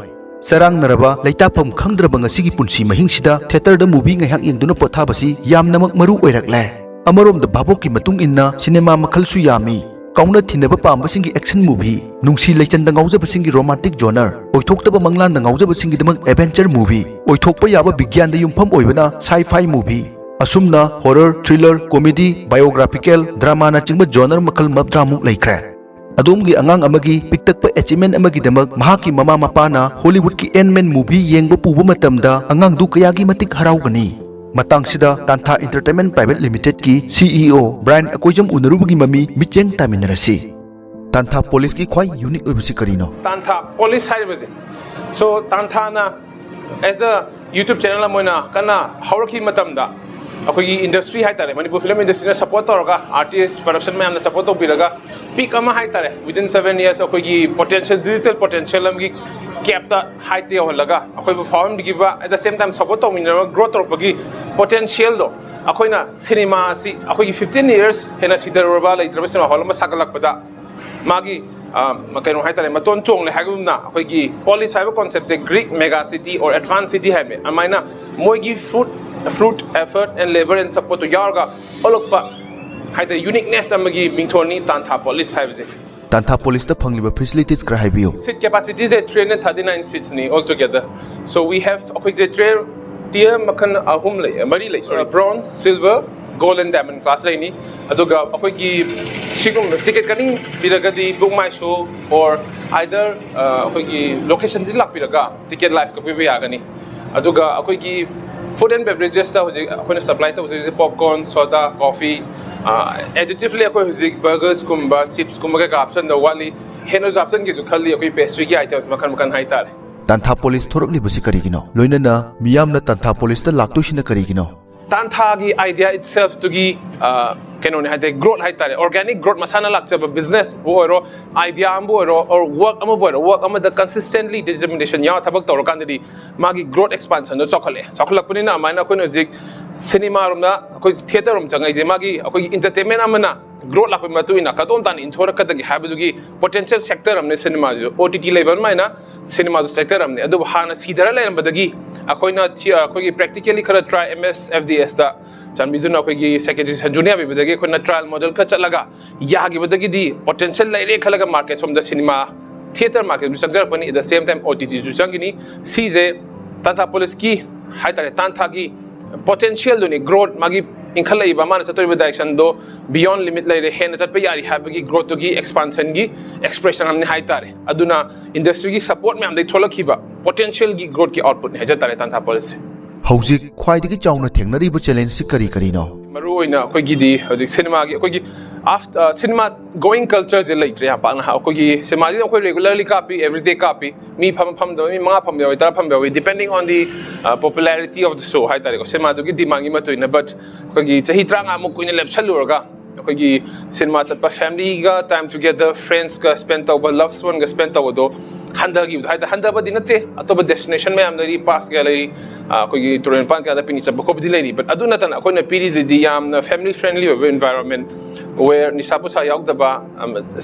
ꯆꯔꯥꯡꯅꯔꯕ, ꯂꯩꯇꯥꯐꯝ ꯈꯪꯗ꯭ꯔꯕ ꯉꯁꯤꯒꯤ ꯄꯨꯟꯁꯤ ꯃꯍꯤꯡꯁꯤꯗ theatre ꯗ movie ꯉꯥꯏꯍꯥꯛ ꯌꯦꯡꯗꯨꯅ ꯄꯣꯊꯥꯕꯁꯤ ꯌꯥꯝꯅꯃꯛ ꯃꯔꯨ ꯑꯣꯏꯔꯛꯂꯦ꯫ ꯑꯃꯔꯣꯝꯗ ꯚꯥꯕꯣꯛꯀꯤ ꯃꯇꯨꯡ ꯏꯟꯅ ꯁꯤꯅꯦꯃꯥ ꯃꯈꯜꯁꯨ ꯌꯥꯝꯃꯤ꯫ ꯀꯥꯎꯅ ꯊꯤꯅꯕ ꯄꯥꯝꯕꯁꯤꯡꯒꯤ action movie, ꯅꯨꯡꯁꯤ ꯂꯩꯆꯟꯗ ꯉꯥꯎꯖꯕꯁꯤꯡꯒꯤ romantic genre, ꯑꯣꯏꯊꯣꯛꯇꯕ ꯃꯪꯂꯥꯟꯗ ꯉꯥꯎꯖꯕꯁꯤꯡꯒꯤꯗꯃꯛ adventure movie, ꯑꯣꯏꯊꯣꯛꯄ ꯌꯥꯕ ꯕꯤꯒ꯭ꯌꯥꯟꯗ ꯌꯨꯝꯐꯝ ꯑꯣꯏꯕꯅ sci-fi movie, ꯑꯁꯨꯝꯅ horror, thriller, comedy, biographical, drama ꯅꯆꯤꯡꯕ genre ꯃꯈꯜ ꯃꯧꯗ꯭ꯔꯥꯃꯨꯛ ꯂꯩꯈ꯭ꯔꯦ꯫ ꯑꯗꯣꯝꯒꯤ ꯑꯉꯥꯡ ꯑꯃꯒꯤ ꯄꯤꯛꯇꯛꯄ achievement ꯑꯃꯒꯤꯗꯃꯛ ꯃꯍꯥꯛꯀꯤ ꯃꯃꯥ ꯃꯄꯥꯅ Hollywood ꯀꯤ Ant-Man movie ꯌꯦꯡꯕ ꯄꯨꯕ ꯃꯇꯝꯗ ꯑꯉꯥꯡꯗꯨ ꯀꯌꯥꯒꯤ ꯃꯇꯤꯛ ꯍꯔꯥꯎꯒꯅꯤ꯫ ꯃꯇꯥꯡꯁꯤꯗ ꯇꯥꯟꯊꯥ Entertainment Private Limited ꯀꯤ C E O Brian Akoijam ꯎꯅꯔꯨꯕꯒꯤ ꯃꯃꯤ ꯃꯤꯠꯌꯦꯡ ꯇꯥꯃꯤꯟꯅꯔꯁꯤ꯫ ꯇꯥꯟꯊꯥ Police ꯀꯤ ꯈ꯭ꯋꯥꯏ unique ꯑꯣꯏꯕꯁꯤ ꯀꯔꯤꯅꯣ? ꯇꯥꯟꯊꯥ Police ꯍꯥꯏꯔꯤꯕꯁꯦ, so ꯇꯥꯟꯊꯥꯅ as a YouTube channel ꯑꯃ ꯑꯣꯏꯅ ꯀꯟꯅ ꯍꯧꯔꯛꯈꯤꯕ ꯃꯇꯝꯗ ꯑꯩꯈꯣꯏꯒꯤ industry ꯍꯥꯏꯇꯥꯔꯦ, ꯃꯅꯤꯄꯨꯔ film industry ꯅ support ꯇꯧꯔꯒ, artist, production ꯃꯌꯥꯝꯅ support ꯇꯧꯕꯤꯔꯒ, peak ꯑꯃ ꯍꯥꯏꯇꯥꯔꯦ, within seven years ꯑꯩꯈꯣꯏꯒꯤ potential, digital potential ꯑꯃꯒꯤ cap ꯇ height ꯇ ꯌꯧꯍꯜꯂꯒ ꯑꯩꯈꯣꯏꯕꯨ ꯐꯥꯎꯍꯟꯕꯤꯈꯤꯕ, at the same time support ꯇꯧꯃꯤꯟꯅꯔꯒ grow ꯇꯧꯔꯛꯄꯒꯤ potential ꯗꯣ ꯑꯩꯈꯣꯏꯅ ꯁꯤꯅꯦꯃꯥ ꯑꯁꯤ ꯑꯩꯈꯣꯏꯒꯤ fifteen years ꯍꯦꯟꯅ ꯁꯤꯗꯔꯨꯔꯕ ꯂꯩꯇ꯭ꯔꯕ ꯁꯤꯅꯦꯃꯥ ꯍꯣꯜ ꯑꯃ ꯁꯥꯒꯠꯂꯛꯄꯗ ꯃꯥꯒꯤ, ꯑ, ꯀꯩꯅꯣ ꯍꯥꯏꯇꯥꯔꯦ, ꯃꯇꯣꯟ ꯆꯣꯡꯂꯦ ꯍꯥꯏꯒꯨꯝꯅ ꯑꯩꯈꯣꯏꯒꯤ Police ꯍꯥꯏꯕ concept say Greek mega city or advanced city ꯍꯥꯏꯕꯅꯦ꯫ ꯑꯗꯨꯃꯥꯏꯅ ꯃꯣꯏꯒꯤ fruit, fruit, effort and labour and support ꯇꯣ ꯌꯥꯎꯔꯒ ꯊꯣꯛꯂꯛꯄ ꯍꯥꯏꯗꯤ ꯌꯨꯅꯤꯛꯅꯦꯁ ꯑꯃꯒꯤ ꯃꯤꯡꯊꯣꯜꯅꯤ ꯇꯥꯟꯊꯥꯄꯣꯂꯤꯁ ꯍꯥꯏꯕꯁꯦ꯫ ꯇꯥꯟꯊꯥꯄꯣꯂꯤꯁꯇ ꯐꯪꯂꯤꯕ ꯐꯦꯁꯤꯂꯤꯇꯤꯁ ꯈꯔ ꯍꯥꯏꯕꯤꯌꯨ꯫ Seat capacity ꯁꯦ three hundred thirty nine seats ꯅꯤ all together. So we have ꯑꯩꯈꯣꯏꯁꯦ ꯇꯤꯌꯔ ꯇꯤꯌꯔ ꯃꯈꯜ ꯑꯍꯨꯝ ꯂꯩ, ꯃꯔꯤ ꯂꯩ, sorry, bronze, silver, gold and diamond class ꯂꯩꯅꯤ꯫ ꯑꯗꯨꯒ ꯑꯩꯈꯣꯏꯒꯤ ꯁꯤꯒꯨꯝꯕ ticket ꯀꯛꯅꯤꯡꯕꯤꯔꯒꯗꯤ Book My Show or either ꯑꯩꯈꯣꯏꯒꯤ ꯂꯣꯀꯦꯁꯟꯁꯤ ꯂꯥꯛꯄꯤꯔꯒ ꯇꯤꯀꯦꯠ ꯂꯥꯏꯚ ꯀꯛꯄꯤꯕ ꯌꯥꯒꯅꯤ꯫ ꯑꯗꯨꯒ ꯑꯩꯈꯣꯏꯒꯤ ꯐꯨꯗ ꯑꯦꯟ ꯕꯦꯕꯔꯦꯖꯦꯁꯇ ꯍꯧꯖꯤꯛ ꯑꯩꯈꯣꯏꯅ supply ꯇꯧꯖꯔꯤꯁꯦ popcorn, soda, coffee, additively ꯑꯩꯈꯣꯏ ꯍꯧꯖꯤꯛ ꯕꯔꯒꯔꯁꯀꯨꯝꯕ ꯆꯤꯞꯁꯀꯨꯝꯕ ꯀꯩꯀꯥ ꯍꯥꯞꯆꯤꯟꯗꯧ ꯋꯥꯠꯂꯤ꯫ ꯍꯦꯟꯅꯁꯨ ꯍꯥꯞꯆꯤꯟꯒꯦꯁꯨ ꯈꯜꯂꯤ ꯑꯩꯈꯣꯏ ꯄꯦꯁꯇ꯭ꯔꯤꯒꯤ ꯑꯥꯏꯇꯦꯝꯁ ꯃꯈꯜ ꯃꯈꯜ ꯍꯥꯏꯇꯥꯔꯦ꯫ ꯇꯥꯟꯊꯥꯄꯣꯂꯤꯁ ꯊꯣꯔꯛꯂꯤꯕꯁꯤ ꯀꯔꯤꯒꯤꯅꯣ? ꯂꯣꯏꯅꯅ ꯃꯤꯌꯥꯝꯅ ꯇꯥꯟꯊꯥꯄꯣꯂꯤꯁꯇ ꯂꯥꯛꯇꯣꯏꯁꯤꯅ ꯀꯔꯤꯒꯤꯅꯣ? ꯇꯥꯟꯊꯥꯒꯤ ꯑꯥꯏꯗꯤꯌꯥ ꯏꯠꯁꯦꯜꯐꯇꯨꯒꯤ ꯀꯩꯅꯣꯅꯦ ꯍꯥꯏꯗꯤ ꯒ꯭ꯔꯣꯠ ꯍꯥꯏꯇꯥꯔꯦ꯫ ꯑꯣꯔꯒꯥꯅꯤꯛ ꯒ꯭ꯔꯣꯠ ꯃꯁꯥꯅ ꯂꯥꯛꯆꯕ ꯕꯤꯖꯤꯅꯦꯁꯄꯨ ꯑꯣꯏꯔꯣ, ꯑꯥꯏꯗꯤꯌꯥ ꯑꯃꯕꯨ ꯑꯣꯏꯔꯣ, ꯑꯣꯔ ꯋꯥꯛ ꯑꯃꯕꯨ ꯑꯣꯏꯔꯣ, ꯋꯥꯛ ꯑꯃꯗ ꯀꯟꯁꯤꯁꯇꯦꯟꯂꯤ ꯗꯤꯇꯔꯃꯤꯅꯦꯁꯟ ꯌꯥꯎꯔ ꯊꯕꯛ ꯇꯧꯔꯀꯥꯟꯗꯗꯤ ꯃꯥꯒꯤ ꯒ꯭ꯔꯣꯠ ꯑꯦꯛꯁꯄꯥꯟꯁꯟꯗꯣ ꯆꯥꯎꯈꯠꯂꯛꯑꯦ꯫ ꯆꯥꯎꯈꯠꯂꯛꯄꯅꯤꯅ ꯑꯗꯨꯃꯥꯏꯅ ꯑꯩꯈꯣꯏꯅ ꯍꯧꯖꯤꯛ ꯁꯤꯅꯦꯃꯥꯔꯣꯝꯗ ꯑꯩꯈꯣꯏ ꯊꯤꯌꯦꯇꯔ ꯔꯣꯝ ꯆꯪꯉꯛꯏꯁꯦ ꯃꯥꯒꯤ ꯑꯩꯈꯣꯏꯒꯤ ꯏꯟꯇꯔꯇꯦꯟꯃꯦꯟ ꯑꯃꯅ ꯒ꯭ꯔꯣꯠ ꯂꯥꯛꯄꯒꯤ ꯃꯇꯨꯡ ꯏꯟꯅ ꯀꯗꯣꯝ ꯇꯥꯟꯅ ꯏꯟꯊꯣꯔꯛꯀꯗꯒꯦ ꯍꯥꯏꯕꯗꯨꯒꯤ ꯄꯣꯇꯦꯟꯁꯤꯌꯦꯜ ꯁꯦꯛꯇꯔ ꯑꯃꯅꯤ ꯁꯤꯅꯦꯃꯥꯁꯤꯁꯨ꯫ ꯑꯣ ꯇꯤ ꯇꯤ ꯂꯩꯕ ꯑꯗꯨꯃꯥꯏꯅ ꯁꯤꯅꯦꯃꯥꯁꯨ ꯁꯦꯛꯇꯔ ꯑꯃꯅꯤ꯫ ꯑꯗꯨꯕꯨ ꯍꯥꯟꯅ ꯁꯤꯗꯔ ꯂꯩꯔꯝꯕꯗꯒꯤ ꯑꯩꯈꯣꯏꯅ ꯊꯤ- ꯑꯩꯈꯣꯏꯒꯤ ꯄ꯭ꯔꯦꯛꯇꯤꯀꯦꯜꯂꯤ ꯈꯔ ꯇ꯭ꯔꯥꯏ ꯑꯦꯝ ꯑꯦꯁ ꯑꯦꯐ ꯗꯤ ꯑꯦꯁꯇ ꯆꯥꯟꯕꯤꯗꯨꯅ ꯑꯩꯈꯣꯏꯒꯤ ꯁꯦꯀ꯭ꯔꯦꯇꯔꯤ ꯁꯟꯖꯨꯅ ꯌꯥꯕꯤꯕꯗꯒꯤ ꯑꯩꯈꯣꯏꯅ ꯇ꯭ꯔꯥꯏꯌꯦꯜ ꯃꯣꯗꯦꯜ ꯈꯔ ꯆꯠꯂꯒ ꯌꯥꯈꯤꯕꯗꯒꯤꯗꯤ ꯄꯣꯇꯦꯟꯁꯤꯌꯦꯜ ꯂꯩꯔꯦ ꯈꯜꯂꯒ ꯃꯥꯔꯀꯦꯠ ꯁꯣꯝꯗ ꯁꯤꯅꯦꯃꯥ ꯊꯤꯌꯦꯇꯔ ꯃꯥꯔꯀꯦꯠꯁꯨ ꯆꯪꯖꯔꯛꯄꯅꯤ꯫ At the same time O T ꯇꯤꯁꯨ ꯆꯪꯈꯤꯅꯤ꯫ ꯁꯤꯁꯦ ꯇꯥꯟꯊꯥꯄꯣꯂꯤꯁꯀꯤ ꯍꯥꯏꯇꯥꯔꯦ, ꯇꯥꯟꯊꯥꯒꯤ ꯄꯣꯇꯦꯟꯁꯤꯌꯦꯜꯗꯨꯅꯤ, ꯒ꯭ꯔꯣꯠ, ꯃꯥꯒꯤ ꯏꯟꯈꯠꯂꯛꯏꯕ ꯃꯥꯅ ꯆꯠꯇꯧꯔꯤꯕ ꯗꯥꯏꯔꯦꯛꯁꯟꯗꯣ ꯕꯤꯌꯣꯟ ꯂꯤꯃꯤꯠ ꯂꯩꯔꯦ, ꯍꯦꯟꯅ ꯆꯠꯄ ꯌꯥꯔꯤ ꯍꯥꯏꯕꯒꯤ ꯒ꯭ꯔꯣꯠꯇꯨꯒꯤ ꯑꯦꯛꯁꯄꯥꯟꯁꯟꯒꯤ ꯑꯦꯛꯁꯄ꯭ꯔꯦꯁꯟ ꯑꯃꯅꯤ ꯍꯥꯏꯇꯥꯔꯦ꯫ ꯑꯗꯨꯅ ꯏꯟꯗꯁꯇ꯭ꯔꯤꯒꯤ ꯁꯄꯣꯔꯠ ꯃꯌꯥꯝꯗꯒꯤ ꯊꯣꯛꯂꯛꯈꯤꯕ ꯄꯣꯇꯦꯟꯁꯤꯌꯦꯜꯒꯤ ꯒ꯭ꯔꯣꯠꯀꯤ ꯑꯥꯎꯠꯄꯨꯠꯅꯤ ꯍꯥꯏꯖ ꯇꯥꯔꯦ ꯇꯥꯟꯊꯥꯄꯣꯂꯤꯁꯁꯦ꯫ ꯍꯧꯖꯤꯛ ꯈ꯭ꯋꯥꯏꯗꯒꯤ ꯆꯥꯎꯅ ꯊꯦꯡꯅꯔꯤꯕ ꯆꯦꯂꯦꯟꯖꯁꯤ ꯀꯔꯤ ꯀꯔꯤꯅꯣ? ꯃꯔꯨꯑꯣꯏꯅ ꯑꯩꯈꯣꯏꯒꯤꯗꯤ ꯍꯧꯖꯤꯛ ꯁꯤꯅꯦꯃꯥꯒꯤ ꯑꯩꯈꯣꯏꯒꯤ ꯑꯥꯐꯇꯔ ꯁꯤꯅꯦꯃꯥ ꯒꯣꯋꯤꯡ ꯀꯜꯆꯔꯁꯦ ꯂꯩꯇ꯭ꯔꯦ ꯌꯥꯝ ꯄꯥꯛꯅ꯫ ꯑꯩꯈꯣꯏꯒꯤ ꯁꯤꯅꯦꯃꯥꯁꯤꯗ ꯑꯩꯈꯣꯏ ꯔꯦꯒꯨꯂꯔꯂꯤ ꯀꯥꯞꯄꯤ, ꯑꯦꯕ꯭ꯔꯤꯗꯦ ꯀꯥꯞꯄꯤ꯫ ꯃꯤ ꯐꯝ ꯐꯝꯗꯕ, ꯃꯤ ꯃꯉꯥ ꯐꯝꯕ ꯌꯥꯎꯏ, ꯇꯔꯥ ꯐꯝꯕ ꯌꯥꯎꯏ, depending on the popularity of the show ꯍꯥꯏꯇꯥꯔꯦꯀꯣ, ꯁꯤꯅꯦꯃꯥꯗꯨꯒꯤ ꯗꯤꯃꯥꯟꯒꯤ ꯃꯇꯨꯡ ꯏꯟꯅ꯫ ꯕꯠ ꯑꯩꯈꯣꯏꯒꯤ ꯆꯍꯤ ꯇꯔꯥꯃꯉꯥꯃꯨꯛ ꯀꯨꯏꯅ ꯂꯦꯞꯁꯜꯂꯨꯔꯒ ꯑꯩꯈꯣꯏꯒꯤ ꯁꯤꯅꯦꯃꯥ ꯆꯠꯄ, ꯐꯦꯃꯤꯂꯤꯒ ꯇꯥꯏꯝ ꯇꯨꯒꯦꯗꯔ, ꯐ꯭ꯔꯦꯟꯁꯀ ꯁ꯭ꯄꯦꯟ ꯇꯧꯕ, ꯂꯚꯁ ꯋꯥꯟꯒ ꯁ꯭ꯄꯦꯟ ꯇꯧꯕꯗꯣ ꯍꯟꯊꯈꯤꯕꯗꯣ ꯍꯥꯏꯇꯥꯔꯦ꯫ ꯍꯟꯊꯕꯗꯤ ꯅꯠꯇꯦ, ꯑꯇꯣꯞꯄ ꯗꯦꯁꯇꯤꯅꯦꯁꯟ ꯃꯌꯥꯝ ꯂꯩꯔꯤ, ꯄꯥꯔꯛꯁ ꯀꯌꯥ ꯂꯩꯔꯤ, ꯑꯩꯈꯣꯏꯒꯤ ꯇꯨꯔꯦꯜ ꯃꯄꯥꯟ ꯀꯌꯥꯗ ꯄꯤꯛꯅꯤꯛ ꯆꯠꯄ ꯈꯣꯠꯄꯗꯤ ꯂꯩꯔꯤ꯫ ꯕꯠ ꯑꯗꯨ ꯅꯠꯇꯅ ꯑꯩꯈꯣꯏꯅ ꯄꯤꯔꯤꯁꯤꯗꯤ ꯌꯥꯝꯅ ꯐꯦꯃꯤꯂꯤ ꯐ꯭ꯔꯦꯟꯂꯤ ꯑꯣꯏꯕ ꯏꯟꯚꯥꯏꯔꯣꯟꯃꯦꯟ, ꯋꯦꯌꯔ ꯅꯤꯁꯥ ꯄꯨꯁꯥ ꯌꯥꯎꯗꯕ,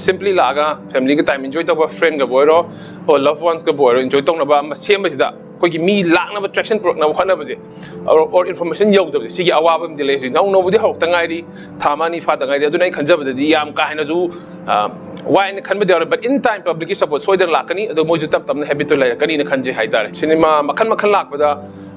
ꯁꯤꯝꯄ꯭ꯂꯤ ꯂꯥꯛꯑꯒ ꯐꯦꯃꯤꯂꯤꯒ ꯇꯥꯏꯝ ꯏꯟꯖꯣꯏ ꯇꯧꯕ, ꯐ꯭ꯔꯦꯟꯒꯕꯨ ꯑꯣꯏꯔꯣ ꯑꯣꯔ ꯂꯚ ꯋꯥꯟꯁꯀꯕꯨ ꯑꯣꯏꯔꯣ ꯏꯟꯖꯣꯏ ꯇꯧꯅꯕ ꯑꯃ ꯁꯦꯝꯕꯁꯤꯗ ꯑꯩꯈꯣꯏꯒꯤ ꯃꯤ ꯂꯥꯛꯅꯕ, traction ꯄꯨꯔꯛꯅꯕ ꯍꯣꯠꯅꯕꯁꯦ, or, or information ꯌꯧꯗꯕꯁꯦ, ꯁꯤꯒꯤ ꯑꯋꯥꯕ ꯑꯃꯗꯤ ꯂꯩ꯫ ꯍꯧꯖꯤꯛ ꯅꯧ ꯅꯧꯕꯗꯤ ꯍꯧꯔꯛꯇ ꯉꯥꯏꯔꯤ, ꯊꯥ ꯑꯃ ꯑꯅꯤ ꯐꯥꯗ ꯉꯥꯏꯔꯤ꯫ ꯑꯗꯨꯅ ꯑꯩ ꯈꯟꯖꯕꯗꯗꯤ ꯌꯥꯝ ꯀꯥ ꯍꯦꯟꯅꯁꯨ, ꯑ, ꯋꯥꯏꯅ ꯈꯟꯕꯗꯤ ꯌꯥꯎꯔꯦ, but in time publicꯀꯤ support ꯁꯣꯏꯗꯅ ꯂꯥꯛꯀꯅꯤ꯫ ꯑꯗꯣ ꯃꯣꯏꯁꯨ ꯇꯞ ꯇꯞꯅ habitꯇꯨ ꯂꯩꯔꯛꯀꯅꯤꯅ ꯈꯟꯖꯩ ꯍꯥꯏꯇꯥꯔꯦ꯫ ꯁꯤꯅꯦꯃꯥ ꯃꯈꯜ ꯃꯈꯜ ꯂꯥꯛꯄꯗ